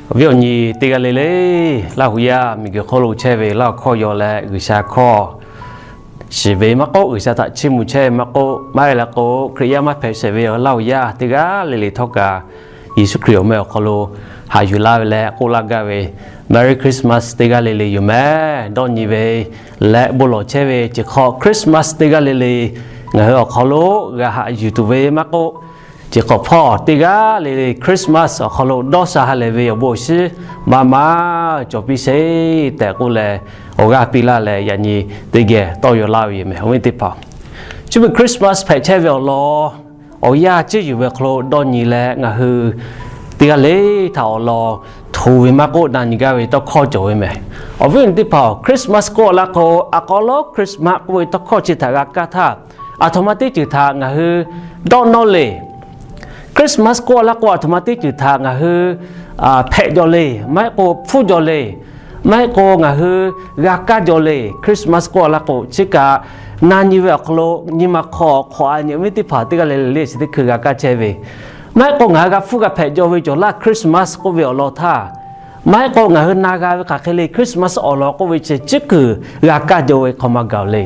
Awˬ viˉ awˬ nyi teˇ g'aˇ le le, Laˇ huˍ yaˇ miˬguiˬ hk'oˆ lo chehˇ ve Laˇ huˍ hkawˇ yaw leh G'uiˬsha hkawˇ shiˍ ve maˇ k'oˆ, G'uiˬsha htaꞈ chiˇ mvuh chehˇ ve maˇ k'oˆ, maˇ heˆ leh k'o Hkriꞈ yaˇ maˇ hpehꞈ shehˍ ve Laˇ huˍ yaˇ teˇ g'aˇ le le htawˇ kaꞈ, Yeˍsuˆ Hkriꞈ awˬ meh awˬ hk'aw lo haꞈ yuˬ laˇ ve leh k'oˆ laˇ gaˇ ve Merry Christmas teˇ g'aˇ le le yoˬ meh. Dawˇ nyi ve leh bon lawˬ chehˇ ve chi hk'awꞈ Christmas teˇ g'aˇ le le ngaˬ hui awˬ hk'aw lo g'a haꞈ yuˬ tuˬ ve maˇ k'oˆ, chi hk'awꞈ hpawˇ teˇ g'aˇ le le Christmas awˬ hk'aw lo dawˇ sha ha lehˬ ve awˬ bon awˬ shinˉ maˇ maˇ cawˬ piˇ sheˍ tehꞈ k'oˆ leh, awˬ g'aˇ piˇ laˇ leh yaꞈ nyi teˇ geh tawˇ yaw laˇ ve yoˬ meh. Awˬ viˉ teˇ hpaˍ, chi beuꞈ Christmas hpehꞈ chehˇ ve awˬ lawn awˬ yanˇ ciˇ yuˬ ve awˬ hk'aw lo dawˇ nyi leh ngaˬ hui teˇ g'aˇ le htaꞈ awˬ lawn hto ve maˇ k'oˆ na nyi gaˇ ve tawˇ hkawˇ cawˬ ve meh. Awˬ viˉ awˬ nyi teˇ hpaˍ-oˬ, Christmas k'oˆ laˇ k'o, a k'aw lawˉ Christmas k'oˆ ve tawˇ hkawˇ chi htaꞈ g'a kaˇ htaˇ, aˬ htoꞈ ma teˇ ceuˬ htaꞈ ngaˬ hui dawˇ nawˇ le. Christmas k'oˆ laˇ k'o, aˬ htoꞈ ma teˇ ceuˬ htaꞈ ngaˬ hui hpehꞈ jaw le, maˇ heˆ k'o hpfuhˇ jaw le, maˇ heˆ k'o ngaˬ hui g'a kaˇ jaw le. Christmas k'oˆ laˇ k'o, chi kaꞈ na nyi ve awˬ hk'aw lo nyi ma hk'aw hk'awꞈ a nyi awˬ viˉ teˇ hpaˍ teˇ g'aˇ le le le chi teˇ hkui g'a kaˇ chehˇ ve, maˇ heˆ k'o ngaˬ hui g'a hpfuhˇ g'a hpehꞈ jaw ve cawˬ laˇ Christmas k'oˆ ve awˬ lawn htaˇ, maˇ heˆ k'o ngaˬ hui na g'a ve hk'aˬ hk'e le Christmas awˬ lawn k'oˆ ve chi teˇ hkui g'a kaˇ jaw ve hk'aw maˇ gaˬ le.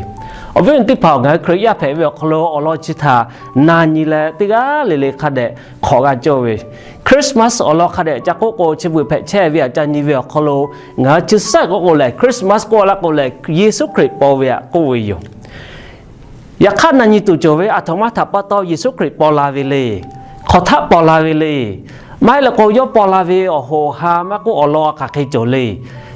Awˬ viˉ awˬ nyi teˇ hpaˍ-oˬ, ngaˬ hui Hkriꞈ yaˇ hpehꞈ ve awˬ hk'aw lo awˬ lawn chi htaꞈ na nyi leh teˇ g'aˇ le le hk'a dehꞈ hk'awꞈ g'a cawˇ ve, Christmas awˬ lawn hk'a dehꞈ ca k'oˆ k'o chi beuꞈ hpehꞈ chehˇ ve aꞈ ca nyi ve awˬ hk'aw lo, ngaˬ hui chi saˉ k'oˆ k'o lehˬ Christmas k'oˆ laˇ k'o lehˬ Yeˍsuˆ Hkriꞈ paw ve aꞈ k'oˆ ve yoˬ. Yaꞈ hk'aˇ na nyi tuˬ cawˬ ve aˬ htoꞈ ma htaꞈ pa taw Yeˍsuˆ Hkriꞈ paw la ve le. Hk'aˬ htaˆ paw la ve le. Maˇ heˆ leh k'o yawˇ paw la ve awˬ hoꞈ awˬ ha maˇ k'oˆ awˬ lawn hk'aˬ hk'e cawˬ le.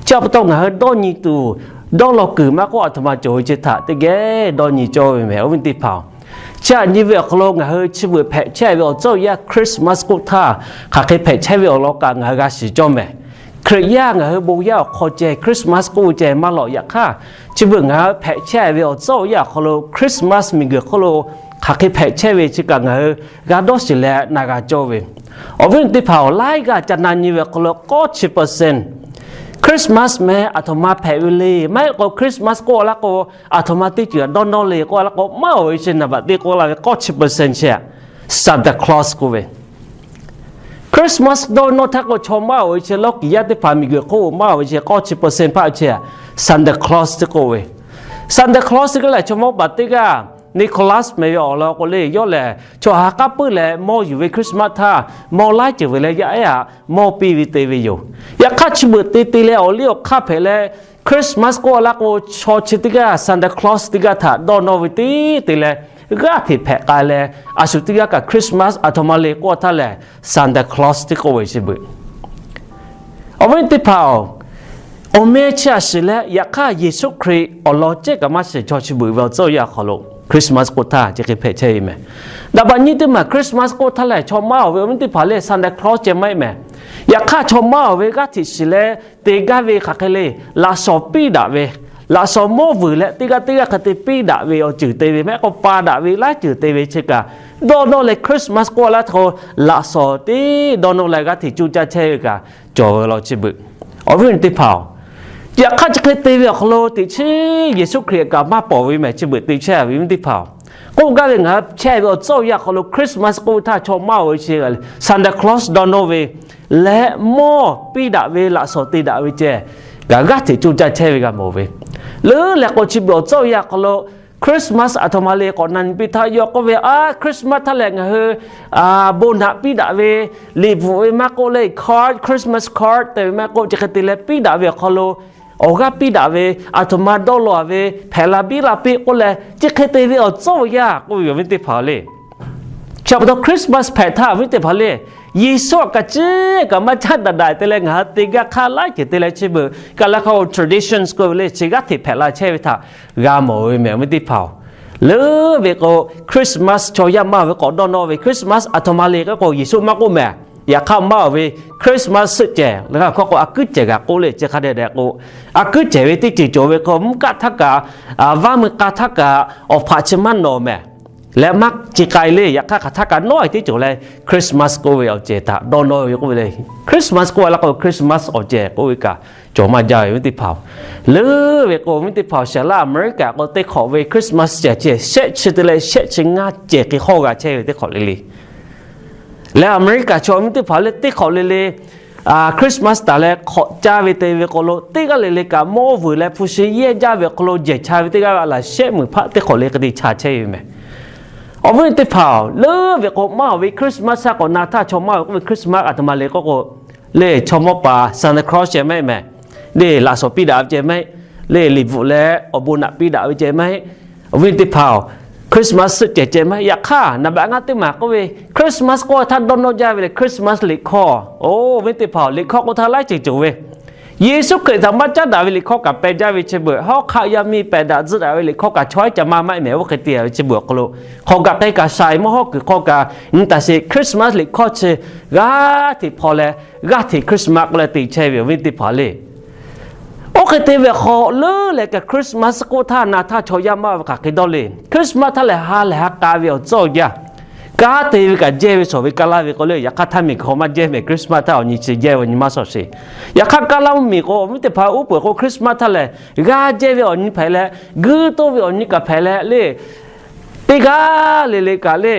Chi pa taw ngaˬ hui dawˇ nyi tuˬ, dawˇ law kuiˬ maˇ k'oˆ aˬ htoꞈ ma cawˬ ve chi htaꞈ teˇ geh dawˇ nyi cawˇ ve meh. Awˬ viˉ teˇ hpaˍ-oˬ, chi htaꞈ nyi ve awˬ hk'aw lo ngaˬ hui chi beuꞈ hpehꞈ chehˇ ve awˬ tcuhˉ awˬ yanˇ Christmas k'oˆ htaˇ hk'aˬ hk'e hpehꞈ chehˇ ve awˬ lawn kaꞈ ngaˬ hui g'a shiˍ cawˇ meh. Hkriꞈ yaˇ ngaˬ hui bon yaˇ awˬ hk'aw ceh Christmas k'oˆ ve ceh maˇ lawꞈ. Yaꞈ hk'aˇ chi beuꞈ ngaˬ hui hpehꞈ chehˇ ve awˬ tcuhˉ awˬ yanˇ awˬ hk'aw lo Christmas miˬguiˬ hk'oˆ lo hk'aˬ hk'e hpehꞈ chehˇ ve chi kaꞈ ngaˬ hui g'a dawˇ shiˍ leh na g'a cawˇ ve. Awˬ viˉ teˇ hpaˍ-oˬ, laiˉ g'aˇ ca na nyi ve awˬ hk'aw lo k'awˇ chi percent Christmas meh aˬ htoꞈ ma hpehꞈ ve le. Maˇ heˆ k'o Christmas k'oˆ laˇ k'o, aˬ htoꞈ ma teˇ ceuˬ dawˇ nawˇ le k'oˆ laˇ k'o, maˇ oˬ ve chi naˍ baꞈ teˇ k'oˆ laˇ ve k'awˇ chi percent chi Santa Claus k'oˆ ve Christmas dawˇ nawˇ htaˇ k'o chaw maˇ oˬ ve chi lawˇ kiˍ yaˇ teˇ hpaˍ miˬguiˬ hk'oˆ maˇ oˬ ve chi k'awˇ chi percent hpaˆ chi Santa Claus teˇ k'oˆ ve. Santa Claus teˇ g'aˇ lehˬ chaw mawˇ baˬ teˇ g'aˇ Nicholas meh ve awˬ lawn k'o le, yawˇ lehˬ chaw ha k'aˉ puiˉ leh mawˇ yuˬ ve Christmas htaˇ mawˇ laiˉ ceuˬ ve leh yaˇ ehˉ aꞈ mawˇ piˇ ve te ve yoˬ. Yaꞈ hk'aˇ chi beuꞈ te te leh awˬ liˇ awˬ hk'aˇ hpehꞈ leh Christmas k'oˆ laˇ k'o, chaw chi teˇ g'aˇ Santa Claus teˇ g'aˇ htaꞈ dawˇ nawˇ ve tiˉ te leh g'aˇ hteꞈ hpehꞈ k'ai leh, a shu teˇ g'aˇ kaꞈ Christmas aˬ htoꞈ ma le k'oˆ htaˇ lehˬ Santa Claus teˇ k'oˆ ve chi beuꞈ. Awˬ viˉ teˇ hpaˍ-oˬ, awˬ meh chi aꞈ shiˍ leh yaꞈ hk'aˇ Yeˍsuˆ Hkriꞈ awˬ lawn cehˇ kaꞈ maˇ shiˍ chaw chi beuꞈ ve awˬ tcuhˉ awˬ yanˇ awˬ hk'aw lo Christmas k'oˆ htaˇ chi hk'e hpehꞈ chehˇ ve meh. Daꞈ baꞈ nyiˇ teˇ maˬ Christmas k'oˆ htaˇ lehˬ chaw maˇ oˬ ve awˬ viˉ teˇ hpaˍ le Santa Claus ceh maˇ heˆ meh. Yaꞈ hk'aˇ chaw maˇ oˬ ve g'aˇ hteꞈ shiˍ leh te gaˇ ve hk'aˬ hk'e le, laꞈ shawnˍ piˇ daꞈ ve, laꞈ shawnˍ mawˇ vuiˬ leh teˇ g'aˇ teˇ g'aˇ hk'e te piˇ daꞈ ve awˬ ceuˬ te ve maˇ heˆ k'o pa daꞈ ve laiˉ ceuˬ te ve chi kaꞈ dawˇ nawˇ leh Christmas k'oˆ laˇ htaˇ k'o, laꞈ shawnˍ tiˉ dawˇ nawˇ leh g'aˇ hteꞈ cuˇ caˇ chehˇ ve kaꞈ cawˬ ve law chi beuꞈ. Awˬ viˉ teˇ hpaˍ-oˬ, yaꞈ hk'aˇ chi hk'e te ve awˬ hk'aw lo teꞈ chiˉ Yeˍsuˆ Hkriꞈ kaꞈ maˇ pawˍ ve meh chi beuꞈ te chehˇ ve viˉ teˇ hpaˍ-oˬ. K'oˆ gaˇ ve ngaˬ hui chehˇ ve awˬ tcuhˉ awˬ yanˇ awˬ hk'aw lo Christmas k'oˆ ve htaˇ chaw maˇ oˬ ve chi Santa Claus dawˇ nawˇ ve leh mawˇ piˇ daꞈ ve laꞈ shawnˍ te daꞈ ve ceh kaꞈ g'aˇ hteꞈ cuˇ caˇ chehˇ ve g'a mawˬ ve. Leuˉ leh k'o chi beuꞈ awˬ tcuhˉ awˬ yanˇ awˬ hk'aw lo Christmas aˬ htoꞈ ma le k'awꞈ na nyi piˇ htaˇ yawˇ k'oˆ ve, a Christmas htaˇ lehˬ ngaˬ hui bon naꞈ piˇ daꞈ ve, liꞈ bvuhꞈ ve maˇ k'oˆ le card, Christmas card te ve maˇ k'oˆ chi hk'e te leh piˇ daꞈ ve awˬ hk'aw lo awˬ g'aˇ piˇ daꞈ ve, aˬ htoꞈ ma dawˇ law ve, hpehꞈ la biˇ la piˇ k'oˆ leh chi hk'e te ve awˬ tcuhˉ awˬ yanˇ k'oˆ ve yoˬ viˉ teˇ hpaˍ le. Chi pa taw Christmas hpehꞈ htaˇ viˉ teˇ hpaˍ le, Yeˍsuˆ kaꞈ ciˉ kaꞈ maˇ caˉ daꞈ daꞈ te leh ngaˬ hui te gaˇ hk'aˇ laiˉ ceuˬ te leh chi beuꞈ kaꞈ la hk'a traditions k'oˆ ve le chi g'aˇ hteꞈ hpehꞈ la chehˇ ve htaꞈ g'a mawˬ ve meh viˉ teˇ hpaˍ-oˬ. Leuˉ ve k'o Christmas chaw yaˇ maˇ oˬ ve k'awꞈ dawˇ nawˇ ve Christmas aˬ htoꞈ ma le k'oˆ k'o Yeˍsuˆ maˇ k'oˆ meh. Yaꞈ hk'aˇ maˇ oˬ ve Christmas suhˆ cehˬ le g'a hkawˇ k'o a kuiˉ cehˬ g'a k'oˆ le chi hk'a dehꞈ dehꞈ k'o, a kuiˉ cehˬ ve teˇ ceuˬ cawˬ ve k'o mvuhˇ kaˆ htaˇ kaꞈ, vaˇ meuˇ k'a htaˇ kaꞈ awˬ hpaꞈ chi maˇ nawꞈ meh. Leh maˇ ci k'ai le, yaꞈ hk'aˇ hk'aˬ htaˇ kaꞈ nawˉ e teˇ cawˬ leh Christmas k'oˆ ve awˬ cehˬ htaꞈ dawˇ nawˇ ve k'oˆ ve le. Christmas k'oˆ a la k'o Christmas awˬ cehˬ k'oˆ ve kaꞈ cawˬ maˇ jaˇ ve viˉ teˇ hpaˍ-oˬ. Leuˉ ve k'o viˉ teˇ hpaˍ-oˬ, shaˍ laˇ America k'o teˇ hk'awꞈ ve Christmas cehˬ chi shehˆ chi te leh shehˆ chi ngaˇ cehˬ hk'e hawˇ g'a chehˇ ve teˇ hk'awꞈ le le. Leh America chaw viˉ teˇ hpaˍ le teˇ hk'awꞈ le le Christmas taˍ leh hk'awꞈ caˇ ve te ve k'o lo, teˇ g'aˇ le le kaꞈ mawˇ vuiˬ leh hpu shi yehˇ jaˇ ve awˬ hk'aw lo jehˬ cha ve teˇ g'aˇ ve a laˬ shehˆ meunˍ hpaˆ teˇ hk'awꞈ le hk'e te cha chehˇ ve meh. Awˬ viˉ teˇ hpaˍ-oˬ, leuˉ ve k'o maˇ awˬ ve Christmas htaˇ k'awꞈ na htaˇ chaw maˇ ve k'oˆ ve Christmas aˬ htoꞈ ma le k'oˆ k'o, le chaw mawˇ pa Santa Claus ceh maˇ heˆ meh, le laꞈ shawˍ piˇ daꞈ ve ceh maˇ heˆ, le liꞈ bvuhꞈ leh awˬ bon naꞈ piˇ daꞈ ve ceh maˇ heˆ. Awˬ viˉ teˇ hpaˍ-oˬ, Christmas suhˆ cehˬ ceh maˇ heˆ. Yaꞈ hk'aˇ naˍ baꞈ ngaˇ teˇ maˬ k'oˆ ve Christmas k'oˆ htaˇ dawˇ nawˇ jaˇ ve le Christmas liꞈ hkawˇ. Oˬ, awˬ viˉ teˇ hpaˍ-oˬ, liꞈ hkawˇ k'oˆ htaˇ laiˉ ceuˬ cawˬ ve, Yeˍsuˆ Hkriꞈ htaꞈ maˇ caˉ daꞈ ve liꞈ hkawˇ kaꞈ peh jaˇ ve chi beuꞈ, hawˉ hk'aˆ yaˇ miˇ pehꞈ daꞈ tzuhˆ daꞈ ve liꞈ hkawˇ kaꞈ chaw haiˉ ca maˇ maˇ heˆ meh. Oˇ hk'e te ve chi beuꞈ awˬ hk'aw lo hk'awꞈ kaꞈ k'ai kaꞈ shaiˍ mawˇ hawˉ kuiˬ hk'aw kaꞈ nyi taˍ sheˍ. Christmas liꞈ hkawˇ chi g'aˇ hteꞈ hpaw leh g'aˇ hteꞈ Christmas k'oˆ leh te chehˇ ve awˬ viˉ teˇ hpaˍ le. Oˇ hk'e te ve hk'aw leuˉ leh kaꞈ Christmas k'oˆ htaˇ na htaˇ chaw yaˇ maˇ ve hk'aˬ hk'e dawˇ le. Christmas htaˇ lehˬ ha lehˬ ha k'a ve awˬ tcuhˉ awˬ yaˇ, kanˉ te ve kaꞈ jehˇ ve shawˍ ve kaˇ laˇ ve k'o le, yaꞈ hk'aˇ htaˇ miˬguiˬ hk'aw maˇ jehˇ meh. Christmas htaˇ awˬ nyi chi jehˇ ve awˬ nyi maˇ shawˍ sheˍ. Yaꞈ hk'aˇ kaˇ laˇ mvuhˇ miˬ k'o awˬ viˉ teˇ hpaˍ uˉ peunˍ k'o Christmas htaˇ lehˬ g'aˇ jehˇ ve awˬ nyi hpehꞈ leh, guiˇ toˇ ve awˬ nyi kaꞈ hpehꞈ leh le, teˇ g'aˇ le le kaꞈ le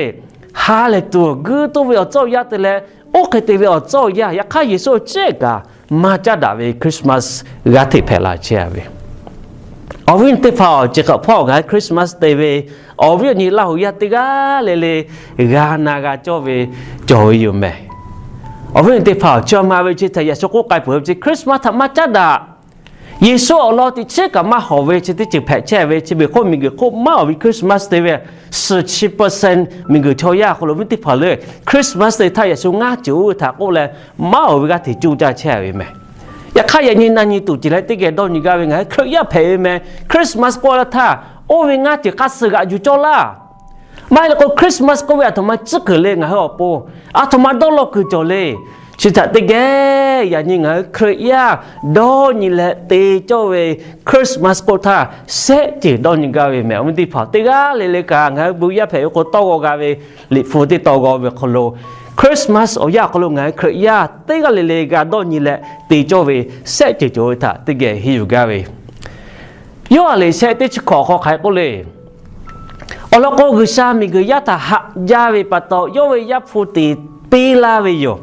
ha lehˬ tuˬ guiˇ toˇ ve awˬ tcuhˉ awˬ yaˇ te leh, oˇ hk'e te ve awˬ tcuhˉ awˬ yaˇ yaꞈ hk'aˇ Yeˍsuˆ awˬ ceuˬ kaꞈ maˇ caˉ daꞈ ve Christmas g'aˇ hteꞈ hpehꞈ la chehˇ ve. Awˬ viˉ teˇ hpaˍ-oˬ, chi hk'awꞈ hpawˇ ngaˬ hui Christmas te ve awˬ viˉ awˬ nyi Laˇ huˍ yaˇ teˇ g'aˇ le le g'a na g'a cawˇ ve cawˬ ve yoˬ meh. Awˬ viˉ teˇ hpaˍ-oˬ, chi ma ve chi htaꞈ yaꞈ shu k'oˆ k'ai peuˬ ve chi Christmas htaꞈ maˇ caˉ daꞈ. Yeˍsuˆ awˬ lawn teꞈ chiˉ kaꞈ maˇ hawˍ ve chi teˇ ceuˬ hpehꞈ chehˇ ve chi beuꞈ hk'oˆ miˬguiˬ hk'oˆ maˇ awˬ ve Christmas te ve suhˍ chi percent miˬguiˬ chaw yaˇ hk'aw lo viˉ teˇ hpaˍ leuˉ Christmas te htaˇ yaꞈ shu ngaˇ ceuˬ oˇ ve htaꞈ k'oˆ leh maˇ awˬ ve g'aˇ hteꞈ cuˇ caˇ chehˇ ve meh. Yaꞈ hk'aˇ yaꞈ nyi na nyi tuˬ ceˬ leh teˇ geh dawˇ nyi gaˇ ve ngaˬ hui Hkriꞈ yaˇ hpehꞈ ve meh. Christmas k'oˆ laˇ htaˇ oˇ ve ngaˇ ceuˬ hk'aˇ suh g'aꞈ yuˬ cawˇ laˇ. Maˇ heˆ leh k'o Christmas k'oˆ ve aˬ htoꞈ ma tcuhˉ kuiˬ le ngaˬ hui awˬ pon, aˬ htoꞈ ma dawˇ law kuiˬ cawˬ le. Chi htaꞈ teˇ geh yaꞈ nyi ngaˬ hui Hkriꞈ yaˇ dawˇ nyi leh te cawˇ ve Christmas k'oˆ htaˇ shehˆ ceuˬ dawˇ nyi gaˇ ve meh. Awˬ viˉ teˇ hpaˍ teˇ g'aˇ le le kaꞈ ngaˬ hui bon yaˇ hpehꞈ ve k'o tawˇ g'aw g'a ve, liꞈ hpu teˇ taw g'aw ve hk'aw lo Christmas awˬ yanˇ awˬ hk'aw lo ngaˬ hui Hkriꞈ yaˇ teˇ g'aˇ le le g'a dawˇ nyi leh te cawˇ ve shehˆ ceuˬ cawˬ ve htaꞈ teˇ geh henˇ yuˬ gaˇ ve Yoˇhanˬ liꞈ shehˆ teˇ chi hkawꞈ hk'aw hk'aˬ hk'e k'oˆ le. Awˬ lawn k'o, G'uiˬsha miˬguiˬ yaˇ htaꞈ haꞈ jaˇ ve pa taw, yawˇ ve Yaˇ hpu te piˇ laˇ ve yoˬ.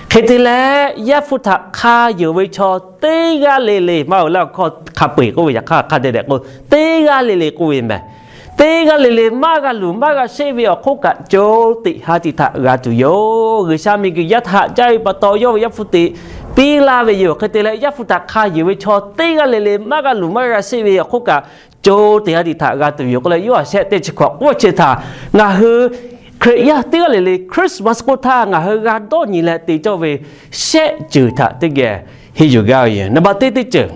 Hk'e te leh, Yaˇ hpu htaꞈ hk'a yonˍ ve chaw teˇ g'aˇ le le, maˇ uiˍ laˇ awˬ hkawˇ hk'a peu-eˬ k'oˆ ve, yaꞈ hk'aˇ hk'a dehꞈ dehꞈ k'o, teˇ g'aˇ le le k'oˆ ve meh. Teˇ g'aˇ le le maˇ g'a luˬ maˇ g'a sheˆ ve awˬ hk'oˆ kaꞈ, co tiꞈ ha tiꞈ htaꞈ g'a tuˬ yoˬ. G'uiˬsha miˬguiˬ yaˇ htaꞈ haꞈ jaˇ ve pa taw, yawˇ ve Yaˇ hpu te piˇ laˇ ve yoˬ. Hk'e te leh, Yaˇ hpu htaꞈ hk'a yonˍ ve chaw teˇ g'aˇ le le maˇ g'a luˬ maˇ g'a sheˆ ve awˬ hk'oˆ kaꞈ, co tiꞈ ha tiꞈ htaꞈ g'a tuˬ yoˬ k'oˆ leh, Yoˇhanˬ shehˆ teˇ chi hkawꞈ k'oˆ chi htaꞈ ngaˬ hui Hkriꞈ yaˇ teˇ g'aˇ le le Christmas k'oˆ htaˇ ngaˬ hui g'a dawˇ nyi leh te cawˇ ve shehˆ ceuˬ htaꞈ teˇ geh henˇ yuˬ gaˇ ve yoˬ. Naˍ baꞈ teˇ teˇ ceuˬ,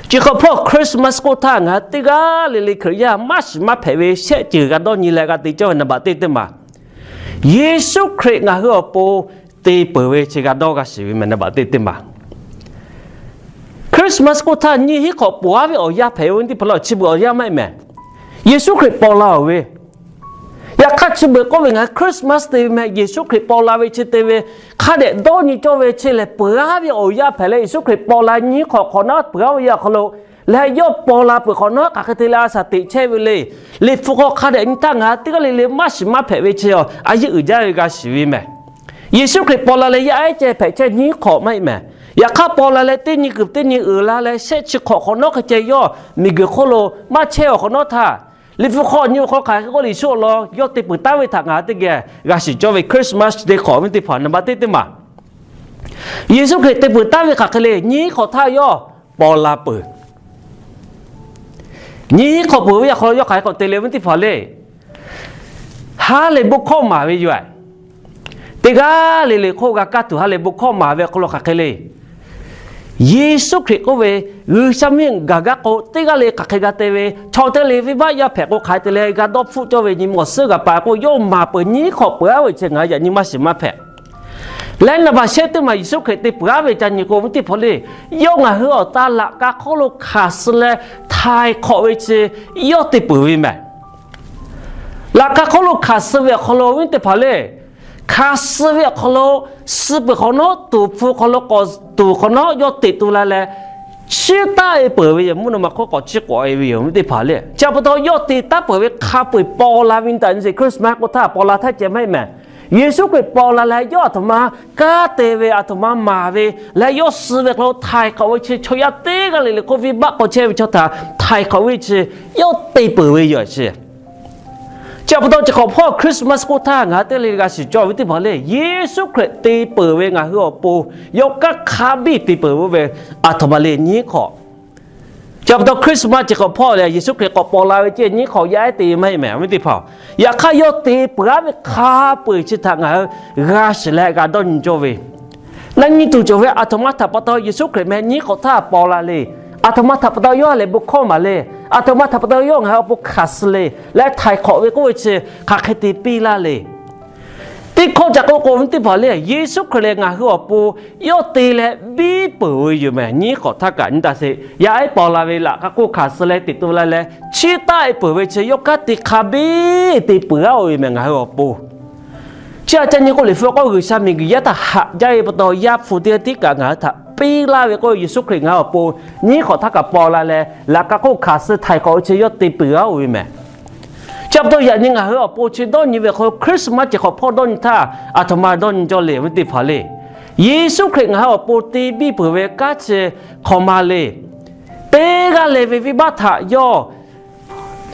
chi hk'awꞈ hpawˇ Christmas k'oˆ htaˇ ngaˬ hui teˇ g'aˇ le le Hkriꞈ yaˇ maˇ shiˍ maˇ hpehꞈ ve shehˆ ceuˬ g'a dawˇ nyi leh g'a te cawˇ ve naˍ baꞈ teˇ teˇ maˬ, Yeˍsuˆ Hkriꞈ ngaˬ hui awˬ pon te peuˬ ve chi g'a dawˇ g'a shiˍ ve meh. Naˍ baꞈ teˇ teˇ maˬ, Christmas k'oˆ htaˇ nyiˇ hinˉ hk'awꞈ ponˬ aˉ ve awˬ yanˇ hpehꞈ ve teˇ hpaˍ lo chi beuꞈ awˬ yanˇ maˇ heˆ meh. Yeˍsuˆ Hkriꞈ paw la-oˬ ve, yaꞈ hk'aˇ chi beuꞈ k'oˆ ve ngaˬ hui Christmas te ve meh, Yeˍsuˆ Hkriꞈ paw la ve chi te ve hk'a dehꞈ dawˇ nyi cawˇ ve chi lehˬ, peuˬ aˉ ve awˬ yanˇ hpehꞈ leh Yeˍsuˆ Hkriꞈ paw la nyiˇ hinˉ hk'awꞈ hk'awꞈ nawˉ peuˬ aˉ ve awˬ yanˇ awˬ hk'aw lo lehˬ, yawˇ paw la peuˬ hk'awꞈ nawˉ hk'aˬ hk'e te leh a shaˍ teꞈ chehˇ ve le. Liꞈ hpu hk'aw hk'a dehꞈ nyi htaˇ ngaˬ hui teˇ g'aˇ le le maˇ shiˍ maˇ hpehꞈ ve chi a yeˇ uiˍ jaˇ ve g'a shiˍ ve meh. Yeˍsuˆ Hkriꞈ paw la leh yaˇ ehˉ ceh hpehꞈ chehˇ nyiˇ hk'awꞈ maˇ heˆ meh. Yaꞈ hk'aˇ paw la leh teˇ nyi kuiˬ teˇ nyi uiˍ la leh shehˆ chi hk'awꞈ hk'awꞈ nawˉ hk'e ceh yawˇ miˬguiˬ hk'oˆ lo maˇ chehˇ awˬ hk'awꞈ nawˉ htaˇ, Liꞈ hpu hk'aw nyi awˬ hk'aw hk'aˬ hk'e k'oˆ le, Yeˍsuˆ awˬ lawn yawˇ te peuˬ taˉ ve htaꞈ ngaˬ hui teˇ geh g'a shiˍ cawˇ ve Christmas chi teˇ hk'awꞈ ve teˇ hpaˍ naˍ baꞈ teˇ teˇ maˬ, Yeˍsuˆ Hkriꞈ te peuˬ taˉ ve hk'aˬ hk'e le, nyiˇ hinˉ hk'awꞈ htaˇ yawˇ paw la peuˬ. Nyiˇ hinˉ hk'awꞈ peuˬ ve awˬ hk'aw lo yawˇ hk'aˬ hk'e k'awꞈ te le ve teˇ hpaˍ le, ha lehˬ bon hkawˇ maˍ ve yoˬ. Teˇ g'aˇ le le hk'oˆ g'a kaˇ tuˬ ha lehˬ bon hkawˇ maˍ ve awˬ hk'aw lo hk'aˬ hk'e le, Yeˍsuˆ Hkriꞈ k'oˆ ve G'uiˬsha miˇ gaˬ gaˇ k'o, teˇ g'aˇ le hk'aˬ hk'e g'a te ve, chaw teˇ g'aˇ le venˇbaˆ yaˇ hpehꞈ k'o hk'aˬ hk'e te leh g'a dawˇ hpfuhˆ cawˇ ve nyi ma awˬ suhˉ g'a pa k'o, yawˇ maˍ peuˬ nyiˇ hinˉ hk'awꞈ peuˬ aˉ ve chi ngaˬ hui yaꞈ nyi maˇ shiˍ maˇ hpehꞈ. Leh naˍ baꞈ shehˆ teˇ maˬ Yeˍsuˆ Hkriꞈ te peuˬ aˉ ve ca nyi k'o, viˉ teˇ hpaˍ le, yawˇ ngaˬ hui awˬ ta laꞈ ka hk'oˆ lo hkanˍ suh leh htaiˍ hk'awꞈ ve chi yawˇ te peuˬ ve meh. Laꞈ ka hk'oˆ lo hkanˍ suh ve awˬ hk'aw lo viˉ teˇ hpaˍ le, hkanˍ suh ve awˬ hk'aw lo suh peuˬ hk'awꞈ nawˉ, tuˍ hpu hk'aw lo k'awꞈ tuˍ hk'awꞈ nawˉ yawˇ teꞈ tu la leh, chiˇ taˆ e peuˬ ve yoˬ. Mvuhˇ naw ma hk'oˆ k'awꞈ chiˇ k'awꞈ e ve yoˬ, viˉ teˇ hpaˍ le. Chi pa taw yawˇ te taˉ peuˬ ve hk'a peu-eˬ paw la ve nyi taˍ nyi sheˍ. Christmas k'oˆ htaˇ paw la htaˇ ceh maˇ heˆ meh. Yeˍsuˆ Hkriꞈ paw la leh yawˇ aˬ htoꞈ ma kanˉ te ve, aˬ htoꞈ ma maˍ ve leh yawˇ suh ve hk'aw lo htaiˍ hk'awꞈ ve chi chaw yaˇ teˇ g'aˇ le le k'oˆ venˇbaˆ k'awꞈ chehˇ ve chaw htaꞈ htaiˍ hk'awꞈ ve chi yawˇ te peuˬ ve yoˬ chi. Chi pa taw chi hk'awꞈ hpawˇ Christmas k'oˆ htaˇ ngaˬ hui teˇ g'aˇ le le g'a shiˍ cawˇ ve teˇ hpaˍ le, Yeˍsuˆ Hkriꞈ te peuˬ ve ngaˬ hui awˬ pon yawˇ kanˉ hk'a biˇ te peuˬ ve, aˬ htoꞈ ma le nyiˉ hk'awꞈ. Chi pa taw Christmas chi hk'awꞈ hpawˇ lehˬ Yeˍsuˆ Hkriꞈ k'awꞈ paw la ve ceh nyiˉ hk'awꞈ yaˇ ehˉ te maˇ heˆ mehˍ, awˬ viˉ teˇ hpaˍ-oˬ. Yaꞈ hk'aˇ yawˇ te peuˬ aˉ ve hk'a peu-eˬ chi htaꞈ ngaˬ hui g'a shiˍ leh g'a dawˇ nyi cawˇ ve, na nyi tuˬ cawˬ ve, aˬ htoꞈ ma htaꞈ pa taw Yeˍsuˆ Hkriꞈ meh nyiˉ hk'awꞈ htaˇ paw la le. Aˬ htoꞈ ma htaꞈ pa taw yawˇ ha lehˬ bon hkawˇ maˍ le. Aˬ htoꞈ ma htaꞈ pa taw yawˇ ngaˬ hui awˬ pon hkanˍ suh le, leh htaiˍ hk'awꞈ ve k'oˆ ve chi hk'aˬ hk'e te piˇ laˇ le. Teˇ hkawˇ ca k'oˆ k'o, awˬ viˉ teˇ hpaˍ le, Yeˍsuˆ Hkriꞈ lehˬ ngaˬ hui awˬ pon yawˇ te leh biˇ peuˬ ve yoˬ mehˍ. Nyiˉ hk'awꞈ htaˇ kaꞈ nyi taˇ sheˍ, yaˇ ehˉ paw la ve laꞈ k'a hk'oˆ hkanˍ suh leh teꞈ to la leh chiˇ taˆ-e peuˬ ve chi yawˇ kanˉ te hk'a biˇ te peuˬ aˉ-oˬ ve mehˍ ngaˬ hui awˬ pon. Chi aꞈ ca nyi k'o, Liꞈ hpu k'oˆ G'uiˬsha miˬguiˬ yaˇ htaꞈ haꞈ jaˇ ve pa taw, Yaˇ hpu teˇ g'aˇ tiˉ kaꞈ ngaˬ hui htaꞈ piˇ laˇ ve k'oˆ, Yeˍsuˆ Hkriꞈ ngaˬ hui awˬ pon nyiˉ hk'awꞈ htaˇ kaꞈ paw la leh laꞈ k'a hk'oˆ hkanˍ suh htaiˍ hk'awꞈ ve chi yawˇ te peuˬ aˉ-oˬ ve mehˍ. Chi pa taw yaꞈ nyi ngaˬ hui awˬ pon chi dawˇ nyi ve hk'aw lo Christmas chi hk'awꞈ hpawˇ dawˇ nyi htaˇ aˬ htoꞈ ma dawˇ nyi cawˇ le, awˬ viˉ teˇ hpaˍ le. Yeˍsuˆ Hkriꞈ ngaˬ hui awˬ pon te biˇ peuˬ ve kanˉ chi hk'awꞈ ma le. Teˇ g'aˇ le ve venˇbaˆ htaꞈ yawˇ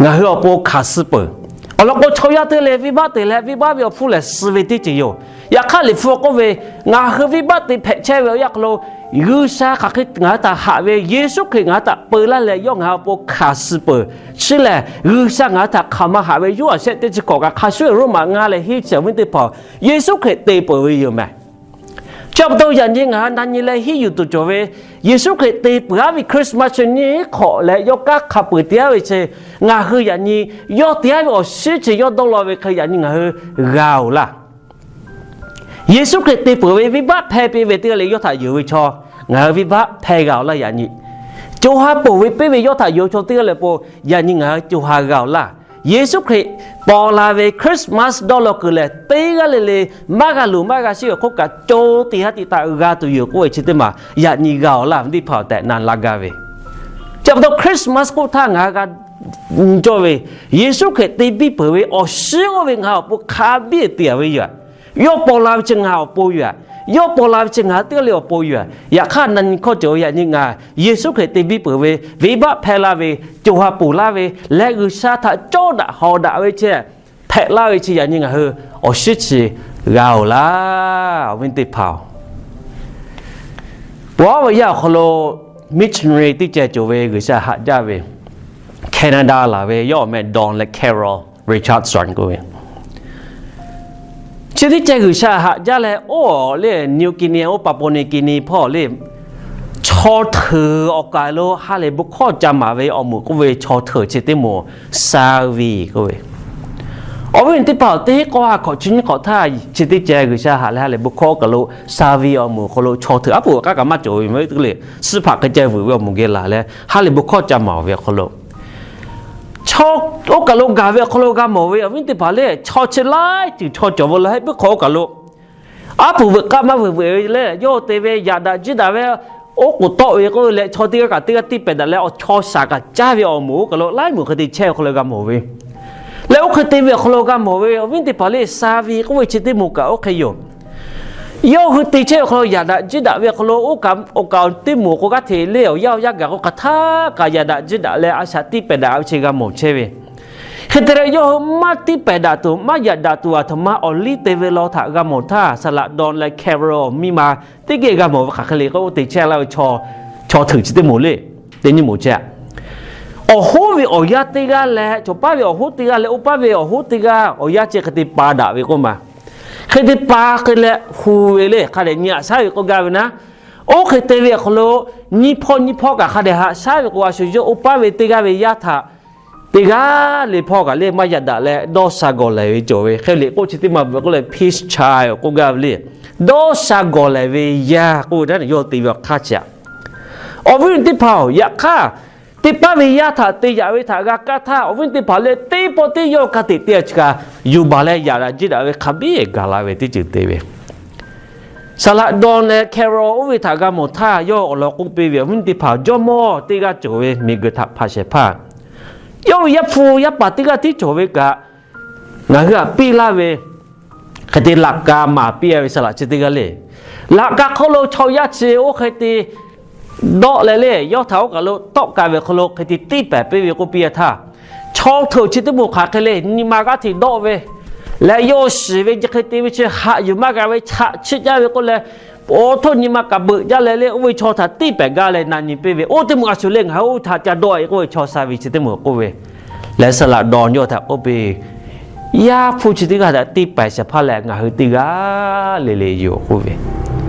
ngaˬ hui awˬ pon hkanˍ suh peuˬ. Awˬ lawn k'o, chaw yaˇ teˇ g'aˇ le venˇbaˆ te leh venˇbaˆ ve awˬ hpfuhˇ lehˬ suh ve teˇ ceuˬ yoˬ. Yaꞈ hk'aˇ Liꞈ hpu k'oˆ ve, ngaˬ hui venˇbaˆ te hpehꞈ chehˇ ve awˬ yanˇ hk'aw lo G'uiˬsha hk'aˬ hk'e ngaˬ hui htaꞈ haꞈ ve, Yeˍsuˆ Hkriꞈ ngaˬ hui htaꞈ peu laˇ leh yawˇ ngaˬ hui awˬ pon hkanˍ suh peuˬ. Chi lehˬ G'uiˬsha ngaˬ hui htaꞈ hk'aˬ ma haꞈ ve, Yoˇhanˬ shehˆ teˇ chi hkawꞈ kaꞈ hk'a shuˍ Roˉmaꞈ ngaˇ leh hiˉ chi awˬ viˉ teˇ hpaˍ, Yeˍsuˆ Hkriꞈ te peuˬ ve yoˬ mehˍ. Chi pa taw yaꞈ nyi ngaˬ hui na nyi leh hiˉ yuˬ tuˬ cawˬ ve, Yeˍsuˆ Hkriꞈ te peuˬ aˉ ve Christmas chi nyiˉ hk'awꞈ leh yawˇ kanˉ hk'a peu-eˬ te aˉ ve chi, ngaˬ hui yaꞈ nyi yawˇ te aˉ ve awˬ shinˉ chi yawˇ dawˇ law ve hk'e yaꞈ nyi ngaˬ hui g'a-oˬ laˇ. Yeˍsuˆ Hkriꞈ te peuˬ ve venˇbaˆ hpehˇ piˇ ve teˇ g'aˇ le yawˇ htaꞈ yonˍ ve chaw, ngaˬ hui venˇbaˆ hpehˇ g'a-oˬ laˇ yaꞈ nyi. Co ha ponˬ ve piˇ ve yawˇ htaꞈ yonˍ ve chaw teˇ g'aˇ le po, yaꞈ nyi ngaˬ hui co ha g'a-oˬ laˇ. Yeˍsuˆ Hkriꞈ paw la ve Christmas dawˇ law kuiˬ lehˬ, teˇ g'aˇ le le maˇ g'a luˬ maˇ g'a sheˆ ve hk'oˆ kaꞈ co tiꞈ ha tiꞈ htaꞈ g'a tuˬ yoˬ k'oˆ ve chi teˇ maˬ yaꞈ nyi g'a-oˬ laˇ ve teˇ hpaˍ-oˬ tehꞈ na laˇ gaˇ ve. Chi pa taw Christmas k'oˆ htaˇ ngaˬ hui g'a nyi cawˇ ve, Yeˍsuˆ Hkriꞈ te biˇ peuˬ ve awˬ shinˉ oˇ ve ngaˬ hui awˬ pon hk'a biˇ te-a ve yoˬ. Yawˇ paw la ve chi ngaˬ awˬ pon yoˬ. Yawˇ paw la ve chi ngaˬ hui teˇ g'aˇ le awˬ pon yoˬ. Yaꞈ hk'aˇ na nyi hkawˇ cawˬ ve yaꞈ nyi ngaˬ Yeˍsuˆ Hkriꞈ te biˇ peuˬ ve, venˇbaˆ hpehˇ laˇ ve, co ha ponˬ laˇ ve leh G'uiˬsha htaꞈ cawˇ daꞈ hawˍ daꞈ ve chi hpehꞈ laˇ ve chi yaꞈ nyi ngaˬ hui awˬ shinˉ chi g'a-oˬ laˇ, awˬ viˉ teˇ hpaˍ-oˬ. Paw ve yaˇ awˬ hk'aw lo missionary teˇ ceh cawˬ ve G'uiˬsha haꞈ jaˇ ve, Canada laˬ ve yawˇ awˬ meh Don leh Carol Richardson k'oˆ ve, chi teˇ ceh G'uiˬsha haꞈ jaˇ leh oˇ le New Guinea, oˇ Papua New Guinea hpawˇ le chaw hteuꞈ awˬ kaˍ lo ha lehˬ bon hkawˇ ca maˍ ve awˬ moˍ k'oˆ ve chaw hteuꞈ chi teˇ moˍ Savi k'oˆ ve, awˬ viˉ teˇ hpaˍ-oˬ, teˇ k'awˇ ha hk'awꞈ chi nyiˇ hk'awꞈ htaˇ chi teˇ ceh G'uiˬsha haꞈ leh ha lehˬ bon hkawˇ kaˬ lo Savi awˬ moˍ hk'aw lo chaw hteuꞈ aˉ poꞈ k'aˉ kaꞈ maˇ cawˬ ve mehˍ, teˇ g'aˇ le suhˉ hpaꞈ hk'e ceh vuiˬ ve awˬ moˍ geh laˬ leh ha lehˬ bon hkawˇ ca maˍ ve awˬ hk'aw lo, chaw oˇ kaˬ lo gaˬ ve awˬ hk'aw lo g'a mawˬ ve awˬ viˉ teˇ hpaˍ le, chaw chi laiˉ ceuˬ chaw cawˬ ve la heh puiˉ hk'awꞈ oˇ kaˬ lo aˉ poꞈ veuꞈ k'aˆ maˇ veuꞈ veuꞈ ve leh yawˇ te ve yaꞈ daꞈ jiˇ daꞈ ve oˉ k'oˍ tawˆ ve k'oˆ ve leh chaw teˇ g'aˇ kaꞈ teˇ g'aˇ tiˇ pehˍ daꞈ leh awˬ chaw shaˍ kaꞈ caˇ ve awˬ moˍ oˇ kaˬ lo laiˉ moˍ hk'e te chehˇ ve hk'aw lo g'a mawˬ ve, leh oˇ hk'e te ve awˬ hk'aw lo g'a mawˬ ve awˬ viˉ teˇ hpaˍ le Savi k'oˆ ve chi teˇ moˍ kaꞈ oˇ hk'e yoˬ. Yawˇ hui te chehˇ ve awˬ hk'aw lo yaꞈ daꞈ jiˇ daꞈ ve awˬ hk'aw lo oˇ kaꞈ awˬ kaꞈ teˇ moˍ k'o g'aˇ hteꞈ le awˬ yanˇ awˬ yanˇ gaˬ k'o hk'aˬ htaˇ kaꞈ yaꞈ daꞈ jiˇ daꞈ leh a shaꞈ tiˇ pehˍ daꞈ ve chi g'a mawˬ chehˇ ve. Hk'e te leh yawˇ hui maˇ tiˇ pehˍ daꞈ tuˬ maˇ yaꞈ daꞈ tuˬ aˬ htoꞈ ma awˬ liˇ te ve law htaꞈ g'a mawˬ htaˇ, saˍ laꞈ Don leh Carol miˇ ma teˇ geh g'a mawˬ ve hk'aˬ hk'e le k'o, oˇ te chehˇ laˇ ve chaw hteuꞈ chi teˇ moˍ le, teˇ nyiˇ moˍ chehˇ. Awˬ hoˉ ve awˬ yanˇ teˇ g'aˇ leh chaw paˉ ve awˬ hoˉ teˇ g'aˇ leh oˇ paˉ ve awˬ hoˉ teˇ g'aˇ awˬ yanˇ chi hk'e te pa daꞈ ve k'oˆ ma. Hk'e te pa hk'e leh hu ve le hk'a dehꞈ nyi aꞈ shaˉ ve k'oˆ gaˇ ve naˉ, oˇ hk'e te ve awˬ hk'aw lo nyiˇ hpawˇ nyiˇ hpawˇ kaꞈ hk'a dehꞈ haꞈ shaˉ ve k'o, a shu yawˇ oˇ paˉ ve teˇ g'aˇ ve yaˇ htaꞈ teˇ g'aˇ le hpawˇ kaꞈ le maˇ yaꞈ daꞈ leh dawˇ sha gawˬ lehˬ ve cawˬ ve hk'e le k'oˆ chi teˇ maˬ bvuhꞈ k'oˆ leh peace child k'oˆ gaˇ ve le. Dawˇ sha gawˬ lehˬ ve yaˇ k'oˆ ve htaˇ yawˇ te ve awˬ hk'aˇ chi aꞈ, awˬ viˉ teˇ hpaˍ-oˬ, yaꞈ hk'aˇ teˇ paˉ ve yaˇ htaꞈ te yaꞈ ve htaꞈ g'a kaˇ htaˇ, awˬ viˉ teˇ hpaˍ leh teˇ pawˆ teˇ yawˇ ka tiꞈ te a chi kaꞈ yuˬ baˬ leh yaꞈ daꞈ jiˇ daꞈ ve hk'a biˉ gaˬ la ve teˇ ceuˬ te ve. Saˍ laꞈ Don leh Carol oˇ ve htaꞈ g'a mawˬ htaˇ, yawˇ awˬ lawn k'oˆ piˇ ve, awˬ viˉ teˇ hpaˍ, jawˇmawˇ teˇ g'aˇ cawˬ ve miˬguiˬ htaꞈ hpanˍ shehˍ hpaˇ, yawˇ ve yaˇ hpu yaˇ paˍ teˇ g'aˇ tiˉ cawˬ ve kaꞈ, ngaˬ hui htaꞈ piˇ laˇ ve hk'e te laꞈ ka maˍ piˇ a ve saˍ laꞈ chi teˇ g'aˇ le. Laꞈ ka hk'oˆ lo chaw yaˇ chi oˇ hk'e te dawˆ leh le, yawˇ htaꞈ oˇ kaˬ lo tawˆ ka ve hk'aw lo hk'e te tiˇ pehˍ piˇ ve k'oˆ piˇ a htaˇ, chaw hteuꞈ chi teˇ moˍ hk'aˬ hk'e le, nyi ma g'aˇ hteꞈ dawˆ ve leh, yawˇ shiˍ ve chi hk'e te ve chi haꞈ yuˬ maˇ g'a ve, chaꞈ chiˆ jaˇ ve k'oˆ leh, awˬ htoˆ nyi ma kaꞈ beuꞈ jaˇ leh le, oˇ ve chaw htaꞈ tiˇ pehˍ gaˇ leh na nyi piˇ ve, oˇ teˇ moˍ a shu le, ngaˬ hui oˇ htaꞈ ca dawˆ e k'oˆ ve chaw sha ve chi teˇ moˍ k'oˆ ve leh, saˍ laꞈ dawˬ yawˇ htaꞈ k'oˆ piˇ, Yaˇ hpu chi teˇ g'aˇ htaꞈ tiˇ pehˍ shehˍ hpaˇ leh ngaˬ hui teˇ g'aˇ le le yoˬ k'oˆ ve.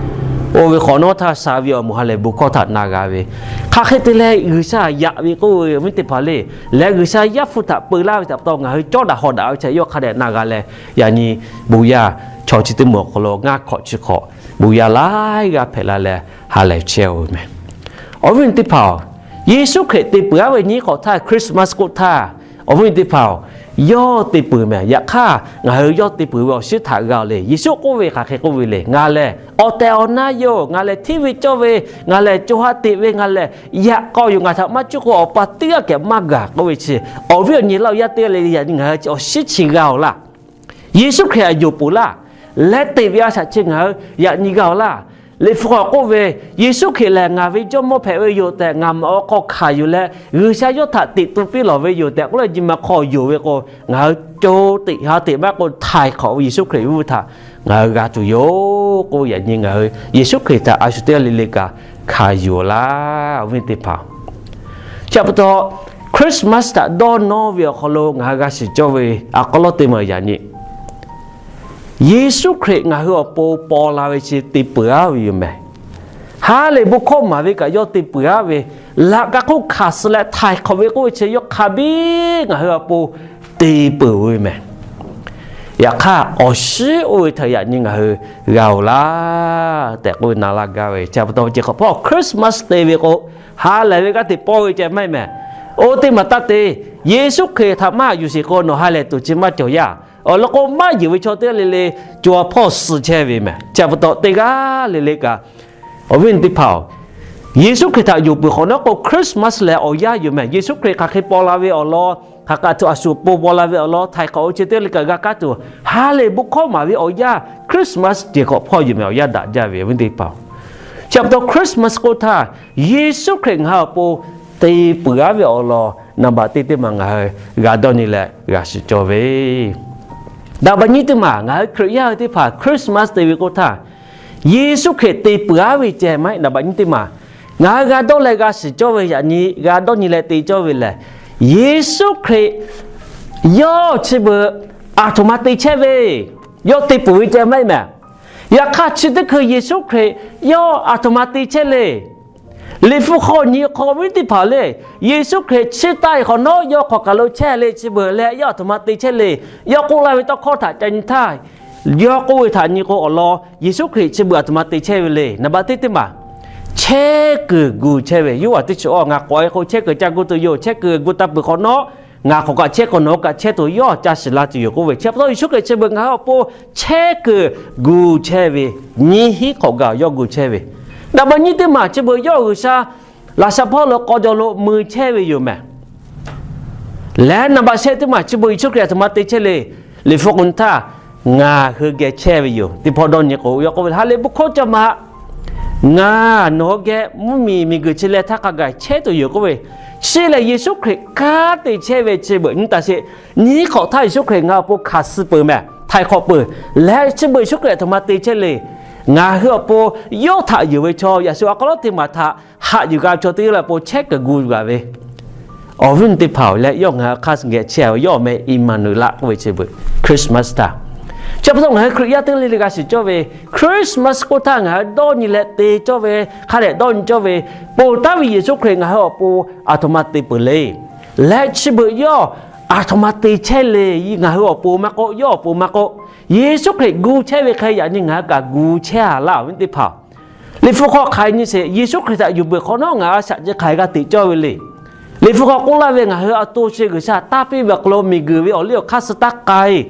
Oˇ ve hk'awꞈ nawˉ htaˇ sha ve awˬ moˍ ha lehˬ bon hkawˇ htaꞈ na g'a ve, hk'aˬ hk'e te leh G'uiˬsha yaꞈ ve k'oˆ ve awˬ viˉ teˇ hpaˍ le, leh G'uiˬsha Yaˇ hpu htaꞈ peu laˇ ve htaꞈ pa taw ngaˬ hui cawˇ daꞈ hawˍ daꞈ ve htaꞈ yawˇ hk'a dehꞈ na g'a leh, yaꞈ nyi bon yaˇ chaw chi teˇ moˍ awˬ hk'aw lo ngaˇ hk'awꞈ chi hk'awꞈ bon yaˇ laiˉ g'aˇ hpehꞈ la leh ha lehˬ chehˇ-oˬ ve meh. Awˬ viˉ teˇ hpaˍ-oˬ, Yeˍsuˆ Hkriꞈ te peuˬ aˉ ve nyiˇ hk'awꞈ htaˇ, Christmas k'oˆ htaˇ, awˬ viˉ teˇ hpaˍ-oˬ, yawˇ te peuˬ meh. Yaꞈ hk'aˇ, ngaˬ hui yawˇ te peuˬ ve awˬ shinˉ htaꞈ g'a-oˬ le. Yeˍsuˆ k'oˆ ve hk'aˬ hk'e k'oˆ ve le, Ngaˬ lehˬ awˬ tehˬ awˬ na yoˬ. Ngaˬ lehˬ hteˇ ve cawˇ ve. Ngaˬ lehˬ co ha teꞈ ve. Ngaˬ lehˬ yaꞈ k'aw yoˬ. Ngaˬ htaꞈ maˇ cuˇ k'o, Awˬ pa teˇ g'aˇ kaꞈ maˇ gaˬ k'oˆ ve chi, awˬ viˉ awˬ nyi laˇ-oˬ, yaˇ teˇ g'aˇ le le, yaꞈ nyi ngaˬ hui chi awˬ shinˉ chi g'a-oˬ laˇ. Yeˍsuˆ Hkriꞈ htaꞈ yonˍ peuˬ laˇ. Leh teꞈ ve a shaꞈ chi ngaˬ hui yaꞈ nyi g'a-oˬ laˇ. Liꞈ hpu hk'aw k'oˆ ve, Yeˍsuˆ Hkriꞈ lehˬ ngaˬ ve Jawˇmawˇ hpehꞈ ve yoˬ tehꞈ, ngaˬ maꞈ awˬ hk'aw hkanˍ yuˬ leh G'uiˬsha yawˇ htaꞈ teꞈ tu piˇ lawˬ ve yoˬ tehꞈ k'oˆ leh, nyi ma hk'aw yonˍ ve k'o, ngaˬ hui co teꞈ ha teꞈ maˇ k'oˆ, htaiˍ hk'awꞈ ve Yeˍsuˆ Hkriꞈ ve htaꞈ ngaˬ hui g'a tuˬ yoˬ k'oˆ ve, yaꞈ nyi ngaˬ hui Yeˍsuˆ Hkriꞈ htaꞈ a shu teˇ g'aˇ le le kaꞈ hkanˍ yuˬ-oˬ laˇ, awˬ viˉ teˇ hpaˍ. Chi pa taw, Christmas htaꞈ dawˇ nawˇ ve awˬ hk'aw lo ngaˬ hui g'a shiˍ cawˇ ve a k'aw lawˉ teˇ maˬ yaꞈ nyi, Yeˍsuˆ Hkriꞈ ngaˬ hui awˬ pon paw la ve chi te peuˬ aˉ ve yoˬ meh. Ha lehˬ bon hkawˇ maˍ ve kaꞈ yawˇ te peuˬ aˉ ve, laꞈ ka hk'oˆ hkanˍ suh leh htaiˍ hk'awꞈ ve k'oˆ ve chi yawˇ hk'a biˉ ngaˬ hui awˬ pon te peuˬ ve meh. Yaꞈ hk'aˇ, awˬ shinˉ oˇ ve htaꞈ yaꞈ nyi ngaˬ hui g'a-oˬ laˇ tehꞈ k'oˆ ve na laˇ gaˇ ve. Chi pa taw, ceh hk'awꞈ hpawˇ Christmas te ve k'o, ha lehˬ ve g'aˇ hteꞈ paw ve ceh maˇ heˆ meh. Oˇ teˇ maˬ taˇ te. Yeˍsuˆ Hkriꞈ htaꞈ maˇ yuˬ sheˍ k'o, nawˬ ha lehˬ tuˬ chi maˇ cawˬ yaˇ. Awˬ lawn k'o, maˇ yonˍ ve chaw teˇ g'aˇ le le co ha hpawˇ suh chehˇ ve meh. Chi pa taw, teˇ g'aˇ le le kaꞈ, awˬ viˉ teˇ hpaˍ-oˬ, Yeˍsuˆ Hkriꞈ htaꞈ yonˍ peuˬ hk'awꞈ nawˉ k'o, Christmas lehˬ awˬ yanˇ yoˬ meh. Yeˍsuˆ Hkriꞈ hk'aˬ hk'e paw la ve awˬ lawn, hk'aˬ kaꞈ tuˬ a shu awˬ pon paw la ve awˬ lawn, htaiˍ hk'awꞈ ve chi teˇ g'aˇ le kaꞈ g'a kaˇ tuˬ, ha lehˬ bon hkawˇ maˍ ve awˬ yanˇ Christmas ceh hk'awꞈ hpawˇ yoˬ meh. Awˬ yanˇ daꞈ jaˇ ve awˬ viˉ teˇ hpaˍ-oˬ, chi pa taw Christmas k'oˆ htaˇ, Yeˍsuˆ Hkriꞈ ngaˬ hui awˬ pon te peuˬ aˉ ve awˬ lawn, naˍ baꞈ teˇ teˇ maˬ ngaˬ hui g'a dawˇ nyi leh g'a shiˍ cawˇ ve. Naˍ baꞈ nyiˇ teˇ maˬ, ngaˬ hui Hkriꞈ yaˇ hui teˇ hpaˍ Christmas te ve k'oˆ htaˇ, Yeˍsuˆ Hkriꞈ te peuˬ aˉ ve ceh maˇ heˆ. Naˍ baꞈ nyiˇ teˇ maˬ, ngaˬ hui g'a dawˇ leh g'a shiˍ cawˇ ve yaꞈ nyi g'a dawˇ nyi leh te cawˇ ve lehˬ, Yeˍsuˆ Hkriꞈ yawˇ chi beuꞈ aˬ htoꞈ ma te chehˇ ve, yawˇ te peuˬ ve ceh maˇ heˆ meh. Yaꞈ hk'aˇ, chi teˇ hkui Yeˍsuˆ Hkriꞈ yawˇ aˬ htoꞈ ma te chehˇ le. Liꞈ hpu hk'aw nyi hk'aw viˉ teˇ hpaˍ le, Yeˍsuˆ Hkriꞈ chiˇ taˆ e hk'awꞈ nawˉ yawˇ hk'awꞈ kaˬ lo chehˇ le chi beuꞈ leh, yawˇ aˬ htoꞈ ma te chehˇ le. Yawˇ k'oˆ laˇ ve tawˇ hkawˇ htaꞈ ca nyi htaˇ, yawˇ k'oˆ ve htaꞈ nyi k'o awˬ lawn Yeˍsuˆ Hkriꞈ chi beuꞈ aˬ htoꞈ ma te chehˇ ve le. Naˍ baꞈ teˇ teˇ maˬ, chehˇ kuiˬ gu chehˇ ve. Yoˇhanˬ teˇ chi awˬ ngaˬ k'awꞈ e k'o chehˇ kuiˬ ca gu tuˬ yoˬ. Chehˇ kuiˬ gu taˇ peuˬ hk'awꞈ nawˉ, ngaˬ hk'awꞈ kaꞈ chehˇ k'o nawˬ hui kaꞈ chehˇ tuˬ yawˇ ca shiˍ la tuˬ yoˬ k'oˆ ve. Chi pa taw Yeˍsuˆ Hkriꞈ chi beuꞈ ngaˬ hui awˬ pon chehˇ kuiˬ gu chehˇ ve, nyiˇ hinˉ hk'awꞈ gaˬ yawˇ gu chehˇ ve. Naˍ baꞈ nyiˇ teˇ maˬ chi beuꞈ yawˇ G'uiˬsha laꞈ sha hpawˇ lo k'aw jaw lo mui chehˇ ve yoˬ meh. Leh naˍ baꞈ shehˆ teˇ maˬ chi beuꞈ Yeˍsuˆ Hkriꞈ aˬ htoꞈ ma te chehˇ le. Liꞈ hpu k'o nyi htaˇ, ngaˬ hui geh chehˇ ve yoˬ. Teˇ hpawˇ dawˇ nyi k'o, yawˇ k'oˆ ve, Ha lehˬ bon hkawˇ ca maꞈ. Ngaˬ nawˬ hui geh mvuhˇmiˬ miˬguiˬ chi leh htaˇ hk'a gaˬ chehˇ tuˬ yoˬ k'oˆ ve. Chi lehˬ Yeˍsuˆ Hkriꞈ kanˉ te chehˇ ve chi beuꞈ nyi taˍ sheˍ. Nyiˇ hk'awꞈ htaˇ Yeˍsuˆ Hkriꞈ ngaˬ hui awˬ pon hkanˍ suh peuˬ meh, htaiˍ hk'awꞈ peuˬ. Leh chi beuꞈ Yeˍsuˆ Hkriꞈ aˬ htoꞈ ma te chehˇ le. Ngaˬ hui awˬ pon yawˇ htaꞈ yuˬ ve chaw yaꞈ shu a k'aw lawˉ teˇ maˬ htaꞈ haꞈ yuˬ g'a ve chaw teˇ g'aˇ le awˬ pon chehˇ kuiˬ gu gaˬ ve. Awˬ viˉ teˇ hpaˍ-oˬ, leh yawˇ ngaˬ hui hk'aˇ suh geh chehˇ ve yawˇ awˬ meh Iˍmaˍnuˍlaˆ k'oˆ ve chi beuꞈ Christmas htaˇ. Chi pa taw ngaˬ hui Hkriꞈ yaˇ teˇ g'aˇ le le g'a shiˍ cawˇ ve Christmas k'oˆ htaˇ ngaˬ hui dawˇ nyi leh te cawˇ ve, hk'a dehꞈ dawˇ nyi cawˇ ve, ponˬ taˉ ve Yeˍsuˆ Hkriꞈ ngaˬ hui awˬ pon aˬ htoꞈ ma te peuˬ le. Leh chi beuꞈ yawˇ aˬ htoꞈ ma te chehˇ le. Ngaˬ hui awˬ pon maˇ k'oˆ, yawˇ awˬ pon maˇ k'oˆ, Yeˍsuˆ Hkriꞈ gu chehˇ ve hk'e yaꞈ nyi ngaˬ hui kaꞈ gu chehˇ a laˇ, awˬ viˉ teˇ hpaˍ. Liꞈ hpu hk'aw hk'aˬ hk'e nyi sheˍ, Yeˍsuˆ Hkriꞈ htaꞈ yuˬ peuˬ hk'awꞈ nawˉ ngaˬ hui a shaꞈ chi hk'aˬ hk'e g'a teꞈ cawˇ ve le. Liꞈ hpu hk'aw k'oˆ laˇ ve, Ngaˬ hui a to chi G'uiˬsha taˇ piˇ ve awˬ hk'aw lo miˬguiˬ ve awˬ liˇ awˬ hk'aˇ suh taˇ k'ai.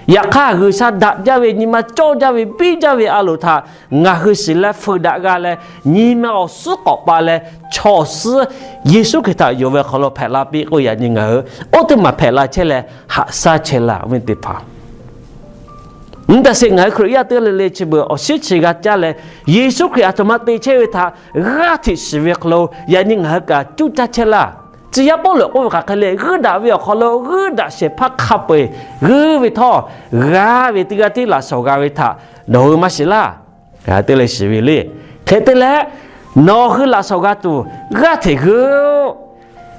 Yaꞈ hk'aˇ, G'uiˬsha daꞈ jaˇ ve, nyi ma cawˇ jaˇ ve, biˇ jaˇ ve a loˍ htaꞈ ngaˬ hui shiˍ leh feuˍ daꞈ g'a leh, nyi ma awˬ suhˉ k'awꞈ pa leh, chaw awˬ suhˉ Yeˍsuˆ Hkriꞈ htaꞈ yonˍ ve hk'aw lo hpehꞈ la piˇ k'oˆ yaꞈ nyi ngaˬ hui oˇ teˇ maˬ hpehꞈ la chehˇ leh haꞈ shaˉ chehˇ laˇ, awˬ viˉ teˇ hpaˍ. Nyi taˇ sheˍ, ngaˬ hui Hkriꞈ yaˇ teˇ g'aˇ le le chi beuꞈ awˬ shinˉ chi g'a caˇ leh, Yeˍsuˆ Hkriꞈ aˬ htoꞈ ma te chehˇ ve htaꞈ g'aˇ hteꞈ shiˍ ve hk'aw lo yaꞈ nyi ngaˬ hui kaꞈ cuˇ caˇ chehˇ laˇ. Tcuh yaˇ Pawˇluꞈ k'oˆ ve hk'aˬ hk'e le, g'uiˇ daꞈ ve awˬ hk'aw lo g'uiˇ daꞈ shehˍ hpaˇ hk'a peu-eˬ g'uiˇ ve htawˇ, g'a ve teˇ g'aˇ tiˉ laꞈ shawnˍ g'a ve htaꞈ nawˬ hui maˇ shiˍ laˇ. Ngaˬ hui teˇ g'aˇ le shiˍ ve le. Hk'e te leh, nawˬ hui laꞈ shawnˍ g'a tuˬ g'aˇ hteꞈ g'uiˇ-oˆ.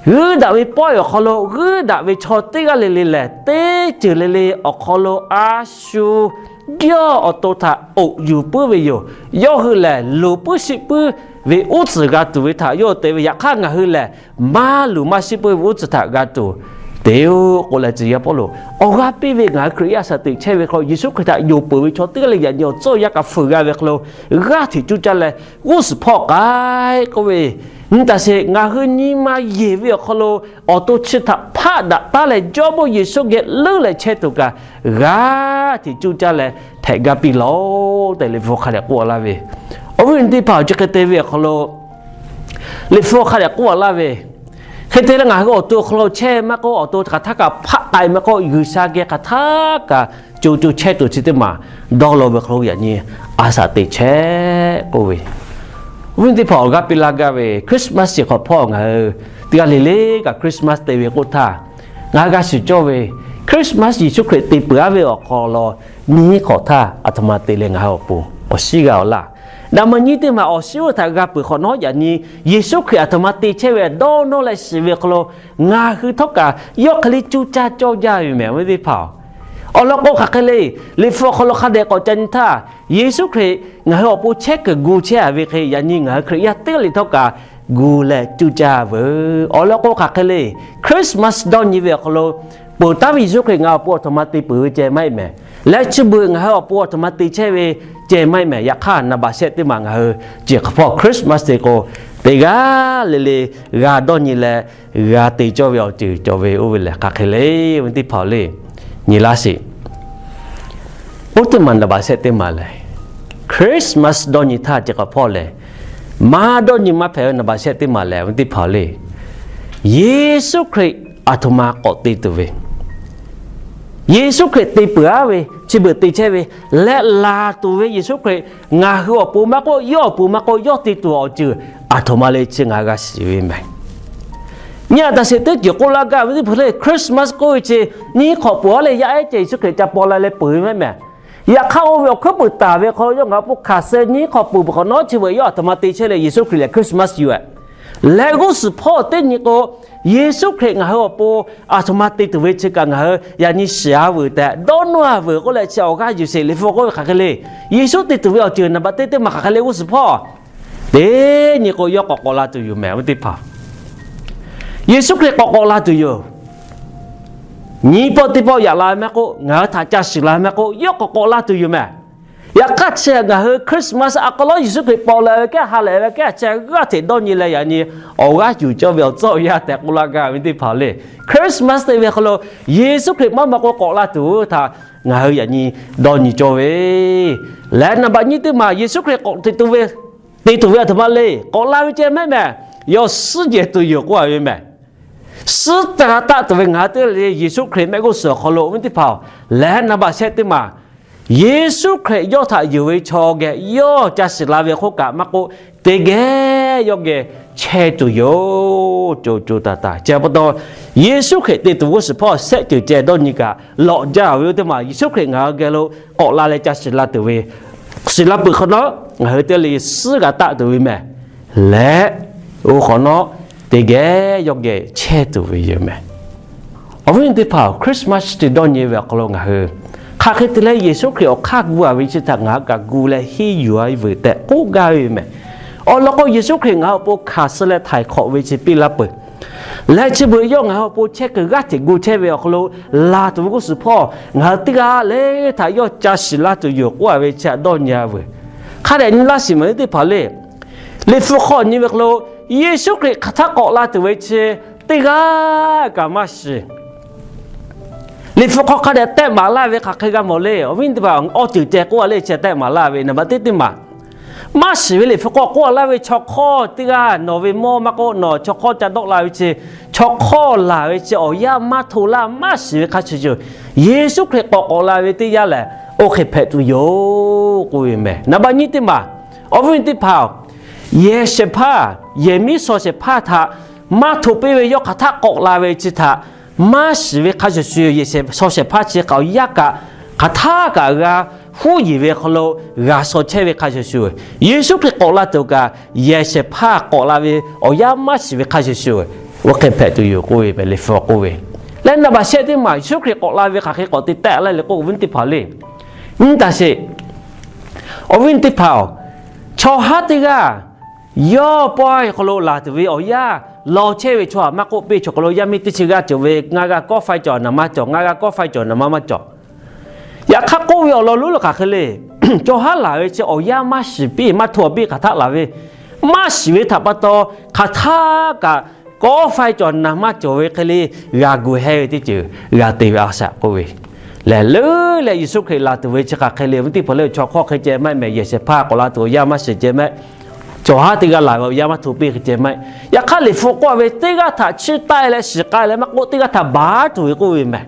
G'uiˇ daꞈ ve pawehˇ awˬ hk'aw lo g'uiˇ daꞈ ve chaw teˇ g'aˇ le le lehˬ, teˇ ceuˬ le le awˬ hk'aw lo a shu yawˇ awˬ to htaꞈ oꞈ yuˬ puiˉ ve yoˬ. Yawˇ hui lehˬ, luˬ puiˉ shiˆ puiˉ ve uˉ tcuhˍ g'a tuˬ ve htaꞈ yawˇ hui te ve. Yaꞈ hk'aˇ, ngaˬ hui lehˬ maˇ luˬ maˇ shiˆ puiˉ ve uˉ tcuhˍ htaꞈ g'a tuˬ te-oˆ k'oˆ leh, tcuh yaˇ Pawˇluꞈ awˬ g'aˇ piˇ ve ngaˬ hui Hkriꞈ yaˇ shaˍ teꞈ chehˇ ve hk'aw lo, Yeˍsuˆ Hkriꞈ htaꞈ yonˍ peuˬ ve chaw teˇ g'aˇ le yaꞈ nyi awˬ tcuhˇ awˬ yanˇ kaꞈ fuiˍ g'a ve hk'aw lo, g'aˇ hteꞈ cuˇ caˇ leh, g'uˇ suhˍ hpawˇ k'ai k'oˆ ve, nyi taˇ sheˍ, ngaˬ hui nyi ma yeˬ ve awˬ hk'aw lo awˬ to chi htaꞈ hpaˆ daꞈ taˉ leh, Jawˇmawˇ Yeˍsuˆ geh leuˉ leh chehˇ tuˬ kaꞈ g'aˇ hteꞈ cuˇ caˇ leh hpehꞈ gaˇ piˇ lawˬ tehꞈ, Liꞈ hpu hk'a dehꞈ k'oˆ laˇ ve. Awˬ viˉ awˬ nyi teˇ hpaˍ, chi hk'e te ve awˬ hk'aw lo Liꞈ hpu hk'a dehꞈ k'oˆ laˇ ve, hk'e te leh ngaˬ hui awˬ to awˬ hk'aw lo chehˇ maˇ k'oˆ, awˬ to hk'aˬ htaˇ kaꞈ hpaˆ k'ai maˇ k'oˆ, G'uiˬsha geh hk'aˬ htaˇ kaꞈ co co chehˇ tuˬ chi teˇ maˬ dawˇ law ve hk'aw lo yaꞈ nyi a shaꞈ teꞈ chehˇ k'oˆ ve. Awˬ viˉ teˇ hpaˍ, awˬ g'aˇ piˇ laˇ gaˇ ve Christmas chi hk'awꞈ hpawˇ ngaˬ hui teˇ g'aˇ le le kaꞈ Christmas te ve k'oˆ htaˇ, ngaˬ hui g'a shiˍ cawˇ ve Christmas Yeˍsuˆ Hkriꞈ te peuˬ-aˉ ve awˬ hk'aw lo nyiˇ hk'awꞈ htaˇ aˬ htoꞈ ma te leh ngaˬ hui awˬ pon awˬ shinˉ g'a-oˬ laˇ. Naꞈ ma nyiˇ teˇ maˬ awˬ shinˉ oˇ htaꞈ g'a peuˬ hk'awꞈ nawˉ, yaꞈ nyi Yeˍsuˆ Hkriꞈ aˬ htoꞈ ma te chehˇ ve dawˇ nawˇ leh shiˍ ve hk'aw lo ngaˬ hui htawˇ kaꞈ yawˇ hk'e le cuˇ caˇ cawˇ jaˇ ve mehˍ, awˬ viˉ teˇ hpaˍ-oˬ. Awˬ lawn k'o, hk'aˬ hk'e le, Liꞈ hpu awˬ hk'aw lo hk'a dehꞈ k'awꞈ ca nyi htaˇ, Yeˍsuˆ Hkriꞈ ngaˬ hui awˬ pon chehˇ kuiˬ gu chehˇ-a ve hk'e, yaꞈ nyi ngaˬ hui Hkriꞈ yaˇ teˇ g'aˇ le htawˇ kaꞈ gu leh cuˇ caˇ veuˬ. Awˬ lawn k'o, hk'aˬ hk'e le, Christmas dawˇ nyi ve awˬ hk'aw lo peuˬ taˉ ve Yeˍsuˆ Hkriꞈ ngaˬ hui awˬ pon aˬ htoꞈ ma te peuˬ ve ceh maˇ heˆ mehˍ. Leh chi beuꞈ ngaˬ hui awˬ pon aˬ htoꞈ ma te chehˇ ve ceh maˇ heˆ mehˍ. Yaꞈ hk'aˇ, naˍ baꞈ shehˆ teˇ maˬ ngaˬ hui chi hk'awꞈ hpawˇ Christmas te k'o, teˇ g'aˇ le le g'a dawˇ nyi leh g'a te cawˇ ve awˬ ceuˬ cawˬ ve oˇ ve lehˬ, hk'aˬ hk'e le, awˬ viˉ teˇ hpaˍ-oˬ le, nyi laˇ sheˍ. Oˇ teˇ maˬ naˍ baꞈ shehˆ teˇ maˬ lehˬ, Christmas dawˇ nyi htaˇ chi hk'awꞈ hpawˇ lehˬ, maˇ dawˇ nyi maˇ hpehꞈ ve naˍ baꞈ shehˆ teˇ maˬ lehˬ, awˬ viˉ teˇ hpaˍ-oˬ le, Yeˍsuˆ Hkriꞈ aˬ htoꞈ ma k'awꞈ te tuˬ ve, Yeˍsuˆ Hkriꞈ te peuˬ-aˉ ve, chi beuꞈ te chehˇ ve, leh laˬ tuˬ ve Yeˍsuˆ Hkriꞈ ngaˬ hui awˬ pon maˇ k'oˆ, yawˇ awˬ pon maˇ k'oˆ, yawˇ te tuˬ awˬ ceuˬ aˬ htoꞈ ma le chi ngaˬ hui g'a shiˍ ve mehˍ. Nyi a taꞈ sheˍ, teˇ ceuˬ k'oˆ laˇ gaˇ ve teˇ hpaˍ le, Christmas k'oˆ ve chi nyiˇ hk'awꞈ peuˬ-aˉ leh yaˇ ehˉ ceh Yeˍsuˆ Hkriꞈ ca paw la leh peuˬ ve maˇ heˆ mehˍ. Yaꞈ hk'aˇ, oˇ ve awˬ hkuiˉ puiˍ taˍ ve hk'aw lo yawˇ ngaˬ hui awˬ pon hkanˍ suh nyiˇ hk'awꞈ peuˬ peuˬ hk'awꞈ nawˉ, chi beuꞈ yawˇ aˬ htoꞈ ma te chehˇ leh Yeˍsuˆ Hkriꞈ lehˬ Christmas yuˬ-eh. Leh g'uˇ suhˍ hpawˇ teˇ nyi k'o, Yeˍsuˆ Hkriꞈ ngaˬ hui awˬ pon aˬ htoꞈ ma te tuˬ ve chi kaꞈ ngaˬ hui yaꞈ nyi shiˍ-a veuˬ tehꞈ, dawˇ nawˇ-a veuˬ k'oˆ leh chi awˬ g'aˇ yuˬ sheˍ. Liꞈ hpu k'oˆ ve hk'aˬ hk'e le, Yeˍsuˆ te tuˬ ve awˬ ceuˬ naˍ baꞈ teˇ teˇ maˬ hk'aˬ hk'e le g'uˇ suhˍ hpawˇ teˇ nyi k'o, yawˇ k'awꞈ k'awꞈ la tuˬ yoˬ mehˍ, awˬ viˉ teˇ hpaˍ. Yeˍsuˆ Hkriꞈ k'awꞈ k'awꞈ la tuˬ yoˬ. Nyiˇ pawˆ teˇ pawˆ yaꞈ la ve maˇ k'oˆ, ngaˬ hui htaꞈ ca shiˍ la ve maˇ k'oˆ, yawˇ k'awꞈ k'awꞈ la tuˬ yoˬ mehˍ. Yaꞈ hk'aˇ, chi ngaˬ hui Christmas a k'a lawˉ Yeˍsuˆ Hkriꞈ paw la ve kehˉ ha lehˬ ve kehˉ chi g'aˇ hteꞈ dawˇ nyi leh yaꞈ nyi awˬ g'aˇ yuˬ cawˇ ve awˬ tcuhˉ awˬ yanˇ tehꞈ k'oˆ laˇ gaˇ ve teˇ hpaˍ le. Christmas te ve hk'aw lo Yeˍsuˆ Hkriꞈ maˇ maˇ k'o k'awꞈ la tuˬ htaꞈ ngaˬ hui yaꞈ nyi dawˇ nyi cawˇ ve. Leh naˍ baꞈ nyiˇ teˇ maˬ Yeˍsuˆ Hkriꞈ k'awꞈ te tuˬ ve, te tuˬ ve aˬ htoꞈ ma le, k'awꞈ la ve ceh maˇ heˆ mehˍ. Yawˇ suhˉ jehˬ tuˬ yoˬ k'oˆ-a ve mehˍ. Suhˉ taˍ taˆ tuˬ ve ngaˬ hui teˇ g'aˇ le Yeˍsuˆ Hkriꞈ mehˆ g'uˇ suhˍ awˬ hk'aw lo, awˬ viˉ teˇ hpaˍ-oˬ, leh naˍ baꞈ shehˆ teˇ maˬ Yeˍsuˆ Hkriꞈ yawˇ htaꞈ yuˬ ve chaw geh yawˇ ca shiˍ la ve hk'oˆ kaꞈ maˇ k'oˆ, teˇ geh yawˇ geh chehˇ tuˬ yoˬ. Co co taˍ taˍ ceh pa taw, Yeˍsuˆ Hkriꞈ te tuˬ g'uˇ suhˍ hpawˇ shehˆ ceuˬ ceh dawˇ nyi kaꞈ lawꞈ jaˇ ve, oˇ teˇ maˬ Yeˍsuˆ Hkriꞈ ngaˬ hui geh lo k'awꞈ la leh ca shiˍ la tuˬ ve, shiˍ la peuˬ hk'awꞈ nawˉ ngaˬ hui teˇ g'aˇ le suhˉ g'a taˆ tuˬ ve mehˍ. Leh oˇ hk'awꞈ nawˉ teˇ geh yawˇ geh chehˇ tuˬ ve yoˬ mehˍ. Awˬ viˉ teˇ hpaˍ-oˬ, Christmas te dawˇ nyi ve awˬ hk'aw lo ngaˬ hui hk'aˬ hk'e te leh Yeˍsuˆ Hkriꞈ awˬ hk'aˇ gu-a ve chi htaꞈ ngaˬ hui kaꞈ gu leh henˇ yuˬ-a veuˬ tehꞈ k'oˆ gaˇ ve mehˍ. Awˬ lawn k'o, Yeˍsuˆ Hkriꞈ ngaˬ hui awˬ pon hkanˍ suh leh htaiˍ hk'awꞈ ve chi piˇ laˇ peuˬ. Leh chi beuꞈ yawˇ ngaˬ hui awˬ pon chehˇ kuiˬ g'aˇ hteꞈ gu chehˇ ve awˬ hk'aw lo, laˬ tuˬ ve g'uˇ suhˍ hpawˇ ngaˬ hui teˇ g'aˇ le htaꞈ yawˇ ca shiˍ la tuˬ yoˬ k'oˆ-a ve chi htaꞈ dawˇ nyi-a veuˬ. Hk'a dehꞈ nyi laˇ shiˍ mehˍ, teˇ hpaˍ le. Liꞈ hpu hk'aw nyi ve hk'aw lo, Yeˍsuˆ Hkriꞈ hk'aˬ htaˇ k'awꞈ la tuˬ ve chi teˇ g'aˇ kaꞈ maˇ shiˍ. Liꞈ hpu hk'aw hk'a dehꞈ tehˆ maˍ laˇ ve hk'aˬ hk'e g'a mawˬ le. Awˬ viˉ teˇ hpaˍ, awˬ ceuˬ ceh k'oˆ-a le, chi tehˆ maˍ laˇ ve naˍ baꞈ teˇ teˇ maˬ maˇ shiˍ ve Liꞈ hpu hk'aw k'oˆ-a laˇ ve chaw hk'awˇ teˇ g'aˇ nawˬ ve mawˇ maˇ k'oˆ, nawˬ chaw hk'awˇ ca dawˆ la ve chi, chaw hk'awˇ laˬ ve chi awˬ yanˇ maˇ hto laˇ maˇ shiˍ ve hk'a shuˍ shuˍ, Yeˍsuˆ Hkriꞈ k'awꞈ k'awꞈ la ve teˇ yanˇ lehˬ, oˇ hk'e hpehꞈ tuˬ yoˬ k'oˆ ve mehˬ. Naˍ baˆ nyiˇ teˇ maˬ, awˬ viˉ teˇ hpaˍ-oˬ, yehˬ shehˍ hpaˇ, yehˬ miˉ shaw shehˍ hpaˇ htaꞈ maˇ htoꞈ piˇ ve yawˇ hk'aˬ htaˆ k'awꞈ la ve chi htaꞈ maˇ shiˍ ve hk'a shuˍ shuˍ, yehˬ shaw shehˍ hpaˇ chi hk'aˬ awˬ yanˇ kaꞈ hk'aˬ htaˆ kaꞈ g'a huˉ yeˬ ve hk'aw lo g'a shaw chehˇ ve hk'a shuˍ shuˍ, Yeˍsuˆ Hkriꞈ k'awꞈ la tuˬ kaꞈ, yehˬ shehˍ hpaˇ k'awꞈ la ve awˬ yanˇ maˇ shiˍ ve hk'a shuˍ shuˍ, oˇ hk'e hpehꞈ tuˬ yoˬ k'oˆ ve mehˬ. Liꞈ hpu k'oˆ ve leh, naˍ baˆ shehˆ teˇ maˬ Yeˍsuˆ Hkriꞈ k'awꞈ la ve hk'aˬ hk'e k'awꞈ te tehˆ laˇ le k'oˆ, awˬ viˉ teˇ hpaˍ le, nyi taˍ sheˍ. Awˬ viˉ teˇ hpaˍ-oˬ, chaw haˉ teˇ g'aˇ yawˇ pawehˇ hk'aw lo laˬ tuˬ ve awˬ yanˇ law chehˇ ve chaw htaꞈ maˇ k'oˆ piˇ, chaw hk'aw lo yaˇ miˇ teˇ chi g'aˇ cawˬ ve, ngaˇ g'aˇ kawˆ faiˇ cawˬ naˍ ma cawˬ, ngaˇ g'aˇ kawˆ faiˇ cawˬ naˍ ma maˇ cawˬ. Yaꞈ hk'aˇ k'oˆ ve awˬ lawn lonˉ lo hk'aˬ hk'e le, chaw haˉ laˬ ve chi awˬ yanˇ maˇ shiˍ piˇ, maˇ hto piˇ, hk'aˬ htaˆ laˬ ve maˇ shiˍ ve htaꞈ pa taw, hk'aˬ htaˆ kaꞈ kawˆ faiˇ cawˬ naˍ ma cawˬ ve hk'e le g'a gu heh ve teˇ ceuˬ g'a te ve a shaꞈ k'oˆ ve lehˬ, leuˉ leh Yeˍsuˆ Hkriꞈ laˬ tuˬ ve chi hk'aˬ hk'e le, awˬ viˉ teˇ hpaˍ le, chaw hk'awˇ hk'e ceh maˇ heˆ mehˬ, yehˬ shehˍ hpaˇ k'awꞈ la tuˬ awˬ yanˇ maˇ shiˍ ceh maˇ heˆ, chaw haˉ teˇ g'aˇ laˬ ve awˬ yanˇ maˇ hto piˇ hk'e ceh maˇ heˆ. Yaꞈ hk'aˇ Liꞈ hpu k'oˆ ve teˇ g'aˇ htaꞈ chiˇ taˆ leh shiˍ k'ai leh maˇ k'oˆ, teˇ g'aˇ htaꞈ baˬ tuˬ ve k'oˆ ve mehˬ.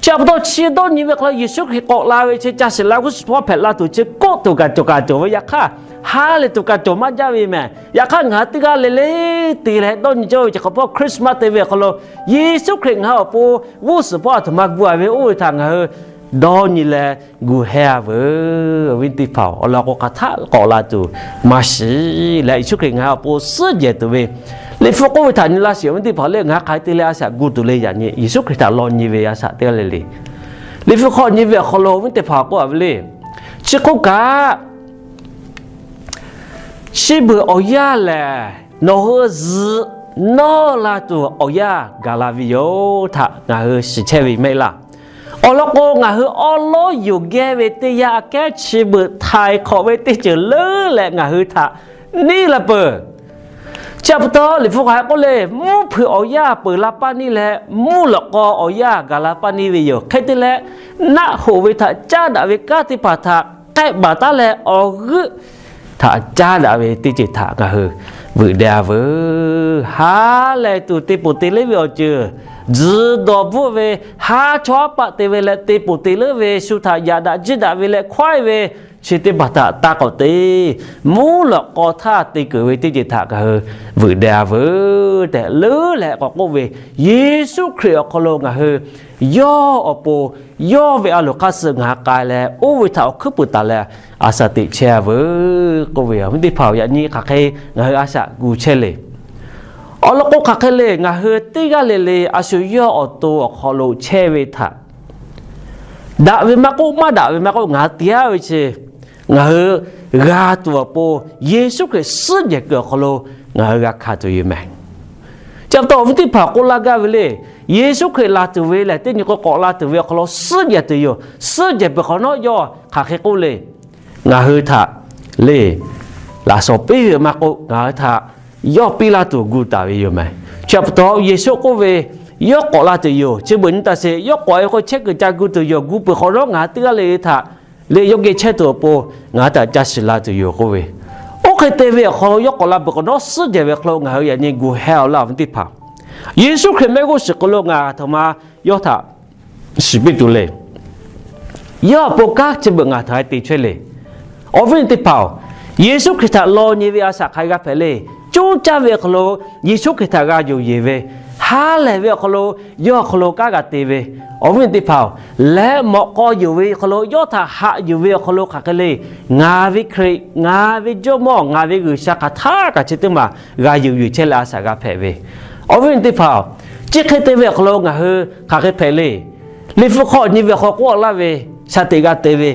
Chi pa taw chi dawˇ nyi ve hk'aw lo Yeˍsuˆ Hkriꞈ k'awꞈ la ve chi ca shiˍ la g'uˇ suhˍ hpawˇ hpehꞈ la tuˬ chi k'oˆ tuˬ kaꞈ cawˬ kaꞈ cawˬ ve, yaꞈ hk'aˇ ha lehˬ tuˬ kaꞈ cawˬ maˇ jaˇ ve mehˬ. Yaꞈ hk'aˇ ngaˬ hui teˇ g'aˇ le le te leh dawˇ nyi cawˇ ve chi hk'awꞈ hpawˇ Christmas te ve awˬ hk'aw lo Yeˍsuˆ Hkriꞈ ngaˬ hui awˬ pon g'uˇ suhˍ hpawˇ a htoꞈ ma gu a ve oˇ ve htaꞈ ngaˬ hui dawˇ nyi leh gu heh a veuˬ. Awˬ viˉ teˇ hpaˍ-oˬ, awˬ lawn k'o hk'aˬ htaˆ k'awꞈ la tuˬ maˇ shiˍ leh Yeˍsuˆ Hkriꞈ ngaˬ hui awˬ pon suhˉ jehˬ tuˬ ve Liꞈ hpu k'oˆ ve htaꞈ nyi laˇ sheˍ. Awˬ viˉ teˇ hpaˍ le, ngaˬ hui hk'aˬ hk'e te leh a shaꞈ gu tuˬ le yaꞈ nyi, Yeˍsuˆ Hkriꞈ htaꞈ law nyi ve a shaꞈ teˇ g'aˇ le le. Liꞈ hpu hk'aw nyi ve awˬ hk'aw lo awˬ viˉ teˇ hpaˍ k'oˆ a ve le, chi hk'oˆ kaꞈ chi beuꞈ awˬ yanˇ lehˬ, nawˬ hui zuhꞈ nawˇ la tuˬ awˬ yanˇ gaˬ la ve yoˬ htaꞈ ngaˬ hui shiˍ chehˇ ve maˇ heˆ laˇ. Awˬ lawn k'o, ngaˬ hui awˉ lawˉ yoˬ geh ve teˇ yanˇ aꞈ kehˉ chi beuꞈ htaiˍ hk'awꞈ ve teˇ ceuˬ leuˉ leh ngaˬ hui htaꞈ neˇ la peuˬ. Chi pa taw Liꞈ hpu hk'aˬ hk'e k'oˆ le, mvuhˇ hpeuꞈ awˬ yanˇ peuˬ la paˇ neˇ leh, mvuhˇ lawꞈ k'aw awˬ yanˇ gaˬ la paˇ neˇ ve yoˬ. Hk'e te leh, naˆ hoꞈ ve htaꞈ caˇ daꞈ ve kanˉ teˇ hpaˍ htaꞈ k'ehˆ baˬ taˉ leh, awˬ g'euˆ htaꞈ caˇ daꞈ ve teˇ ceuˬ htaꞈ ngaˬ hui veuꞈ deh a veuˬ. Ha lehˬ tuˬ te ponˬ te leuˉ ve awˬ ceuˬ, tzuhˬ dawˬ bvuhˆ ve, haˉ chawˇ haˉ paˆ te ve leh te ponˬ te leuˉ ve, shu htaꞈ yaꞈ daꞈ jiˇ daꞈ ve leh hkawehˇ ve, chi teˇ hpaˍ htaꞈ taˇ k'awꞈ te. Mvuhˇ lawꞈ k'aw htaˇ te keunˍ ve teˇ ceuˬ htaꞈ ngaˬ hui veuꞈ deh a veuˬ tehꞈ leuˉ leh k'awꞈ k'oˆ ve, Yeˍsuˆ Hkriꞈ awˬ hk'aw lo ngaˬ hui yawˇ awˬ pon, yawˇ ve a loˍ hk'aˇ suh ngaˬ hui k'ai leh, oˇ ve htaꞈ awˬ hkuiˉ puiˍ taˍ leh a shaꞈ teꞈ chehˇ a veuˬ k'oˆ ve, awˬ viˉ teˇ hpaˍ-oˬ, yaꞈ nyi hk'aˬ hk'e ngaˬ hui a shaꞈ gu chehˇ le. Awˬ lawn k'o, hk'aˬ hk'e le, ngaˬ hui teˇ g'aˇ le le a shu yawˇ awˬ to awˬ hk'aw lo chehˇ ve htaꞈ daꞈ ve maˇ k'oˆ, maˇ daꞈ ve maˇ k'oˆ, ngaˬ hui te-a ve chi ngaˬ hui g'a tuˬ awˬ pon, Yeˍsuˆ Hkriꞈ suhˉ jehˬ kuiˬ awˬ hk'aw lo ngaˬ hui g'a hkanˍ tuˬ yoˬ meh. Chi pa taw awˬ viˉ teˇ hpaˍ k'oˆ laˇ gaˇ ve le, Yeˍsuˆ Hkriꞈ laˬ tuˬ ve lehˬ, teˇ nyi k'o k'awꞈ la tuˬ ve awˬ hk'aw lo suhˉ jehˬ tuˬ yoˬ. Suhˉ jehˬ peuˬ hk'awꞈ nawˉ, yawˇ hk'aˬ hk'e k'oˆ le, ngaˬ hui htaꞈ le laꞈ shawnˍ piˇ ve maˇ k'oˆ, ngaˬ hui htaꞈ yawˇ piˇ laˇ tuˬ gu taˍ ve yoˬ meh. Chi pa taw Yeˍsuˆ k'oˆ ve, yawˇ k'awꞈ la tuˬ yoˬ. Chi beuꞈ nyi taˍ sheˍ, yawˇ k'awꞈ e k'o chehˇ kuiˬ ca gu tuˬ yoˬ. Gu peuˬ hk'awꞈ nawˉ, ngaˬ hui teˇ g'aˇ le le htaꞈ le yawˇ geh chehˇ tuˬ awˬ pon ngaˬ hui htaꞈ ca shiˍ la tuˬ yoˬ k'oˆ ve, oˇ hk'e te ve awˬ hk'aw lo yawˇ k'awꞈ la peuˬ hk'awꞈ nawˉ suhˉ jehˬ ve awˬ hk'aw lo ngaˬ hui yaꞈ nyi gu heh a laˇ, awˬ viˉ teˇ hpaˍ. Yeˍsuˆ Hkriꞈ mehˆ g'uˇ suhˍ hk'aw lo ngaˬ htoꞈ ma yawˇ htaꞈ shiˍ piˇ tuˬ le. Yawˇ awˬ pon kanˉ chi beuꞈ ngaˬ htaꞈ te chehˇ le. Awˬ viˉ teˇ hpaˍ-oˬ, Yeˍsuˆ Hkriꞈ htaꞈ law nyi ve a shaꞈ hk'aˬ hk'e g'a hpehꞈ le. Coˇ caˇ ve awˬ hk'aw lo Yeˍsuˆ Hkriꞈ htaꞈ g'a yonˍ yeˬ ve, ha lehˬ ve awˬ hk'aw lo yawˇ awˬ hk'aw lo kanˉ g'a te ve, awˬ viˉ teˇ hpaˍ-oˬ, leh mawꞈ k'aw yonˍ ve awˬ hk'aw lo, yawˇ htaꞈ haꞈ yuˬ ve awˬ hk'aw lo hk'aˬ hk'e le, ngaˬ ve Hkriꞈ, ngaˬ ve Jawˇmawˇ, ngaˬ ve G'uiˬsha hk'aˬ htaˇ kaꞈ chi teˇ maˬ g'a yonˍ yuˬ chehˇ leh a shaꞈ g'a hpehꞈ ve, awˬ viˉ teˇ hpaˍ-oˬ, chi hk'e te ve awˬ hk'aw lo ngaˬ hui hk'aˬ hk'e hpehꞈ le. Liꞈ hpu hk'aw nyi ve awˬ hk'aw k'oˆ laˇ ve, shaˍ teꞈ g'a te ve,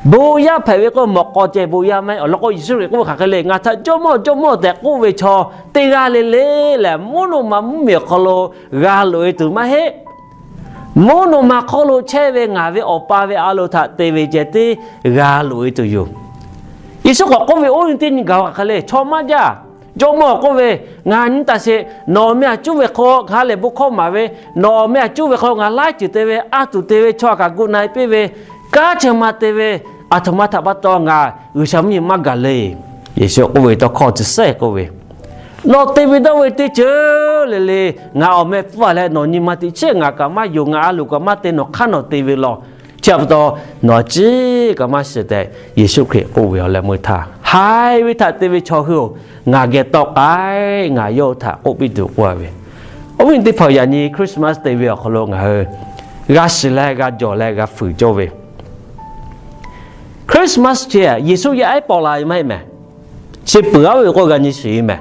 bon yaˇ hpehꞈ ve k'o mawꞈ k'aw ceh bon yaˇ maˇ heˆ. Awˬ lawn k'o Yeˍsuˆ Hkriꞈ k'oˆ ve hk'aˬ hk'e le, ngaˬ htaꞈ Jawˇmawˇ, Jawˇmawˇ tehꞈ k'oˆ ve chaw teˇ g'aˇ le le lehˬ, mvuhˇ naw ma mvuhˇmiˬ awˬ hk'aw lo g'a loꞈ-e tuˬ maˇ heˆ. Mvuhˇ naw ma hk'aw lo chehˇ ve ngaˬ ve Awˬ pa ve a loˍ htaꞈ te ve ceh tiˉ g'a loꞈ-e tuˬ yoˬ. Yeˍsuˆ k'awꞈ k'oˆ ve, oˇ nyi teˇ nyi gaˬ-o hk'aˬ hk'e le, chaw maˇ jaˇ. Jawˇmawˇ k'oˆ ve, ngaˬ nyi taˍ sheˍ, nawˬ awˬ meh aꞈ cuˉ ve hk'aw ngaˬ lehˬ bon hkawˇ maˍ ve, nawˬ awˬ meh aꞈ cuˉ ve hk'aw ngaˬ laiˉ ceuˬ te ve, a tuˬ te ve, chaw aꞈ kaꞈ gu na-e piˇ ve, kanˉ chi ma te ve, aˬ htoꞈ ma htaꞈ pa taw ngaˬ G'uiˬsha mvuhˇmiˬ maˇ gaˬ le. Yeˍsuˆ k'oˆ ve tawˇ hkawˇ chi sehˉ k'oˆ ve, nawˬ te ve dawˇ ve teˇ ceuˬ le le, ngaˬ awˬ meh pfuhˇ-a leh nawˬ nyi ma teꞈ chiˉ ngaˬ kaꞈ maˇ yonˍ, ngaˬ a loˍ kaꞈ maˇ te, nawˬ hk'aˇ nawˬ te ve law. Chi pa taw, nawˬ a ciˉ kaꞈ maˇ shiˍ tehꞈ Yeˍsuˆ Hkriꞈ k'oˆ ve awˬ leh meuˇ htaˇ, haiˬ ve htaꞈ te ve chaw hui-oˬ, ngaˬ geh tawˆ k'ai, ngaˬ yawˇ htaꞈ k'oˆ piˇ tuˬ k'oˆ a ve. Awˬ viˉ teˇ hpaˍ, yaꞈ nyi Christmas te ve awˬ hk'aw lo ngaˬ hui g'a shiˍ leh g'a jawˬ leh g'a fuiˍ cawˇ ve Christmas chi Yeˍsuˆ yaˇ ehˉ paw la ve maˇ heˆ mehˍ. Chi peuˬ aˉ ve k'o g'a nyi shiˍ e mehˍ.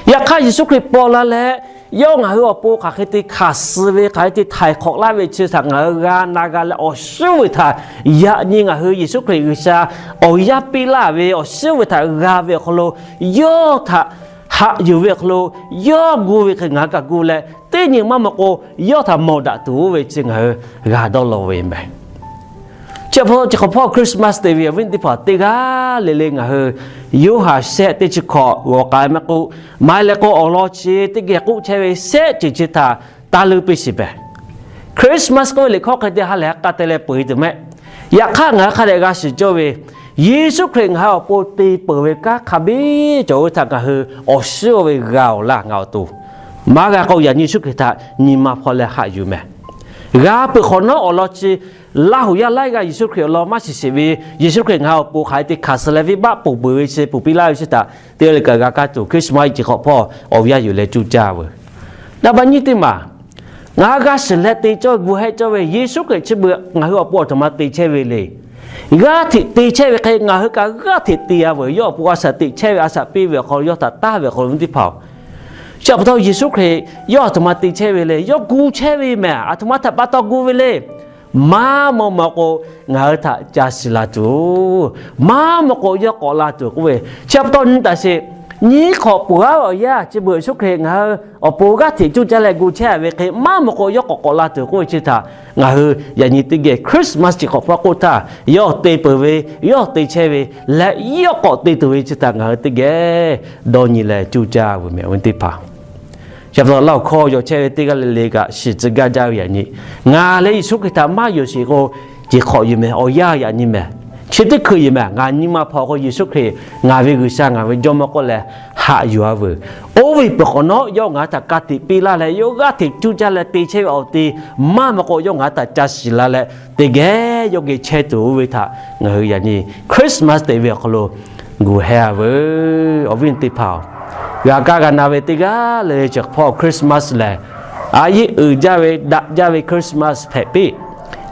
Yaꞈ hk'aˇ Yeˍsuˆ Hkriꞈ paw la leh, yawˇ ngaˬ hui awˬ pon hk'aˬ hk'e te hkanˍ suh ve, hk'aˬ hk'e te htaiˍ hk'awꞈ laˇ ve chi htaꞈ ngaˬ hui g'a na g'a leh awˬ shuˉ ve htaꞈ, yaꞈ nyi ngaˬ hui Yeˍsuˆ Hkriꞈ G'uiˬsha awˬ yaˇ piˇ laˇ ve awˬ shuˉ ve htaꞈ g'a ve awˬ hk'aw lo, yawˇ htaꞈ haꞈ yuˬ ve awˬ hk'aw lo, yawˇ gu ve hk'e ngaˬ hui kaꞈ gu leh, teˇ nyi maˇ maw k'o, yawˇ htaꞈ mawˬ daꞈ tuˬ oˇ ve chi ngaˬ hui g'a dawˇ law ve mehˍ. Chi pa taw, chi hk'awꞈ hpawˇ Christmas te ve awˬ viˉ teˇ hpaˍ teˇ g'aˇ le le ngaˬ hui Yoˇhanˬ shehˆ teˇ chi hkawꞈ g'awˬ k'ai maˇ k'oˆ, maˇ heˆ leh k'o awˬ lawn chi teˇ geh k'oˆ chehˇ ve shehˆ ceuˬ chi htaꞈ taˇ leuˉ piˇ shiˍ pehˍ. Christmas k'oˆ ve liꞈ hkawˇ hk'e te ha lehˬ k'a te leh peu eˬ tuˬ mehˆ. Yaꞈ hk'aˇ ngaˬ hui hk'a dehꞈ g'a shiˍ cawˇ ve, Yeˍsuˆ Hkriꞈ ngaˬ hui awˬ pon te peuˬ ve kanˉ hk'a biˇ cawˬ ve htaꞈ ngaˬ hui awˬ shuˉ oˇ ve g'a awˬ laˇ ngaˬ awˬ to maˇ g'a k'o, yaꞈ nyi Yeˍsuˆ Hkriꞈ htaꞈ nyi ma hpaw leh haꞈ yuˬ mehˍ. G'a peuˬ hk'awꞈ nawˉ awˬ lawn chi Laˇ huˍ yaˇ laiˉ g'aˇ Yeˍsuˆ Hkriꞈ awˬ lawn maˇ shiˍ sheˍ ve, Yeˍsuˆ Hkriꞈ ngaˬ hui awˬ pon hk'aˬ hk'e te hkanˍ suh leh venˇbaˆ ponˬ peuˬ ve chi, ponˬ piˇ laˇ ve chi htaꞈ teˇ g'aˇ le kaꞈ g'a kaˇ tuˬ Christmas chi hk'awꞈ hpawˇ awˬ yanˇ yuˬ leh cuˇ caˇ veuˬ. Naˍ baꞈ nyiˇ teˇ maˬ, ngaˬ hui g'a shiˍ leh te cawˇ gu hehˆ cawˇ ve Yeˍsuˆ Hkriꞈ chi beuꞈ ngaˬ hui awˬ pon aˬ htoꞈ ma te chehˇ ve le. G'aˇ hteꞈ te chehˇ ve hk'e ngaˬ hui kaꞈ g'aˇ hteꞈ te a veuˬ. Yawˇ awˬ pon a shaꞈ teꞈ chehˇ ve, a shaꞈ piˇ ve awˬ hk'aw lo yawˇ htaꞈ taˇ ve awˬ hk'aw lo ve teˇ hpaˍ-oˬ, chi pa taw Yeˍsuˆ Hkriꞈ yawˇ aˬ htoꞈ ma te chehˇ ve le. Yawˇ gu chehˇ ve mehˍ. Aˬ htoꞈ ma htaꞈ pa taw gu ve le. Maˇ maw maw k'o, ngaˬ hui htaꞈ ca shiˍ la tuˬ, maˇ maw k'o yawˇ k'awꞈ la tuˬ k'oˆ ve. Chi pa taw nyi taˍ sheˍ. Nyiˇ hk'awꞈ peuˬ aˉ ve awˬ yanˇ chi beuꞈ Yeˍsuˆ Hkriꞈ ngaˬ hui awˬ pon g'aˇ hteꞈ cuˇ caˇ leh gu chehˇ ve hk'e maˇ maw k'o yawˇ k'awꞈ k'awꞈ la tuˬ k'oˆ ve chi htaꞈ ngaˬ hui yaꞈ nyi teˇ geh Christmas chi hk'awꞈ hpawˇ k'oˆ htaˇ, yawˇ te peuˬ ve, yawˇ te chehˇ ve leh yawˇ k'awꞈ te tuˬ ve chi htaꞈ ngaˬ hui teˇ geh dawˇ nyi leh cuˇ caˇ veuˬ mehˍ ve teˇ hpaˍ. Chi pa taw Laˇ huˍ hkawˇ yaw chehˇ ve teˇ g'aˇ le le kaꞈ shiˍ tcuh gaˇ jaˇ ve yaꞈ nyi, ngaˬ leh Yeˍsuˆ Hkriꞈ htaꞈ maˇ yonˍ sheˍ k'o, ceˬ hk'awꞈ yuˬ mehˍ. Awˬ yanˇ yaꞈ nyi mehˍ. Chi teˇ hkui yuˬ mehˍ. Ngaˬ nyi ma hpaw k'o Yeˍsuˆ Hkriꞈ ngaˬ ve G'uiˬsha, ngaˬ ve Jawˇmawˇ k'oˆ leh haꞈ yuˬ a veuˬ. Oˇ ve peuˬ hk'awꞈ nawˉ yawˇ ngaˬ hui htaꞈ ka tiꞈ piˇ laˇ leh yawˇ g'aˇ hteꞈ cuˇ caˇ leh te chehˇ ve awˬ te maˇ maw k'o yawˇ ngaˬ hui htaꞈ ca shiˍ la leh teˇ geh yawˇ geh chehˇ tuˬ oˇ ve htaꞈ ngaˬ hui yaꞈ nyi Christmas te ve awˬ hk'aw lo gu hehˇ a veuˬ. Awˬ viˉ teˇ hpaˍ-oˬ, g'a kaˇ g'a na ve teˇ g'aˇ le le chi hk'awꞈ hpawˇ Christmas lehˬ, a yeˆ uiˍ jaˇ ve daꞈ jaˇ ve Christmas hpehꞈ piˇ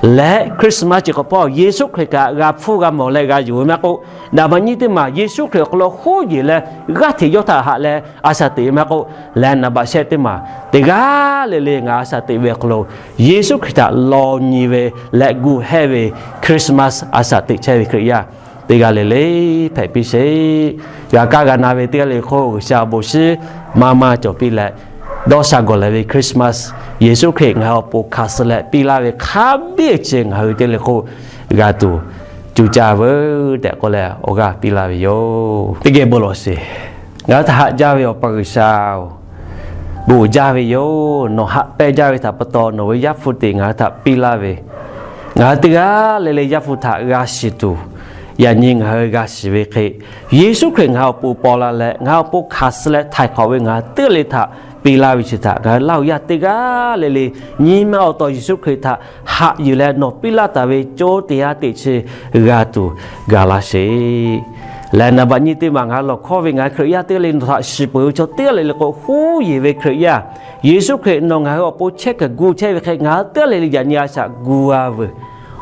leh Christmas chi hk'awꞈ hpawˇ Yeˍsuˆ Hkriꞈ kaꞈ g'a hpfuhˇ g'a mawˬ leh g'a yonˍ ve maˇ k'oˆ, naˍ baꞈ nyiˇ teˇ maˬ Yeˍsuˆ Hkriꞈ awˬ hk'aw lo huˉ yeˬ leh g'aˇ hteꞈ yawˇ htaꞈ haꞈ leh a shaꞈ teꞈ ve maˇ k'oˆ, leh naˍ baꞈ shehˆ teˇ maˬ teˇ g'aˇ le le ngaˬ a shaꞈ teꞈ ve awˬ hk'aw lo Yeˍsuˆ Hkriꞈ htaꞈ law nyi ve leh gu hehˇ ve Christmas a shaꞈ teꞈ chehˇ ve Hkriꞈ yaˇ teˇ g'aˇ le le hpehꞈ piˇ sheˍ. G'a kaˇ g'a na ve teˇ g'aˇ le le hk'oˆ G'uiˬsha awˬ bon shinˉ maˇ maˇ cawˬ piˇ leh, dawˇ sha gawˬ leh ve Christmas Yeˍsuˆ Hkriꞈ ngaˬ hui awˬ pon hkanˍ suh leh piˇ laˇ ve hk'a biˇ chi ngaˬ hui teˇ le hk'oˆ g'a tuˬ cuˇ caˇ veuˬ tehꞈ k'oˆ leh awˬ g'aˇ piˇ laˇ ve yoˬ. Teˇ geh bon lawˬ sheˍ. Ngaˬ hui htaꞈ haꞈ jaˇ ve Awˬ pa G'uiˬsha-oˬ, bon uiˍ jaˇ ve yoˬ. Nawˬ haꞈ pehnˇ jaˇ ve htaꞈ pa taw nawˬ ve Yaˇ hpu teꞈ ngaˬ hui htaꞈ piˇ laˇ ve, ngaˬ hui teˇ g'aˇ le le Yaˇ hpu htaꞈ g'a shiˍ tuˬ, yaꞈ nyi ngaˬ hui g'a shiˍ ve hk'e, Yeˍsuˆ Hkriꞈ ngaˬ hui awˬ pon paw la leh ngaˬ hui awˬ pon hkanˍ suh leh htaiˍ hk'awꞈ ve ngaˬ hui teˇ g'aˇ le htaꞈ piˇ laˇ ve chi htaꞈ ngaˬ hui Laˇ huˍ yaˇ teˇ g'aˇ le le nyi ma awˬ taw Yeˍsuˆ Hkriꞈ htaꞈ haꞈ yuˬ leh nawˬ piˇ laˇ taˍ ve co teˇ ha teꞈ chi g'a tuˬ gaˬ la sheˍ. Leh naˍ baꞈ nyiˇ teˇ maˬ ngaˬ hui lawˬ hkawˇ ve ngaˬ hui Hkriꞈ yaˇ teˇ g'aˇ le nawˬ htaꞈ shiˍ peuˬ ve chaw teˇ g'aˇ le le k'o huˉ yeˬ ve Hkriꞈ yaˇ, Yeˍsuˆ Hkriꞈ nawˬ ngaˬ hui awˬ pon chehˇ kuiˬ gu chehˇ ve hk'e ngaˬ hui teˇ g'aˇ le le yaꞈ nyi a shaꞈ gu a veuˬ.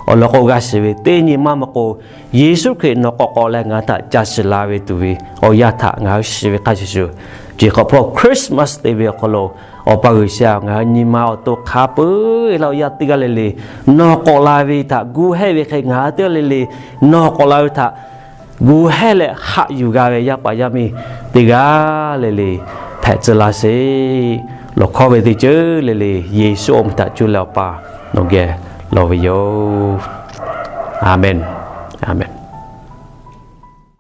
Awˬ lawn k'o g'a shiˍ ve teˇ nyi maˇ maw k'o, Yeˍsuˆ Hkriꞈ nawˬ k'awꞈ k'awꞈ leh ngaˬ hui htaꞈ ca shiˍ la ve tuˬ ve awˬ yanˇ htaꞈ ngaˬ hui shiˍ ve hk'a shuˍ shuˍ, chi hk'awꞈ hpawˇ Christmas te ve awˬ hk'aw lo Awˬ pa G'uiˬsha, ngaˬ hui nyi ma awˬ to hk'a peu-eˬ laˇ awˬ yaˇ teˇ g'aˇ le le nawˬ k'awꞈ la ve htaꞈ gu hehˇ ve hk'e ngaˬ hui teˇ g'aˇ le le nawˬ k'awꞈ la ve htaꞈ gu hehˇ leh haꞈ yuˬ g'a ve yaˇ paˍ yaˇ miˇ teˇ g'aˇ le le hpehꞈ tcuh laˇ sheˍ. Lawˬ hkawˇ ve teˇ ceuˬ le le Yeˍsuˆ awˬ meh htaꞈ cuˇ leh Awˬ pa nawˬ geh lawˬ ve yoˬ. Aˍmenˍ. Aˍmenˍ.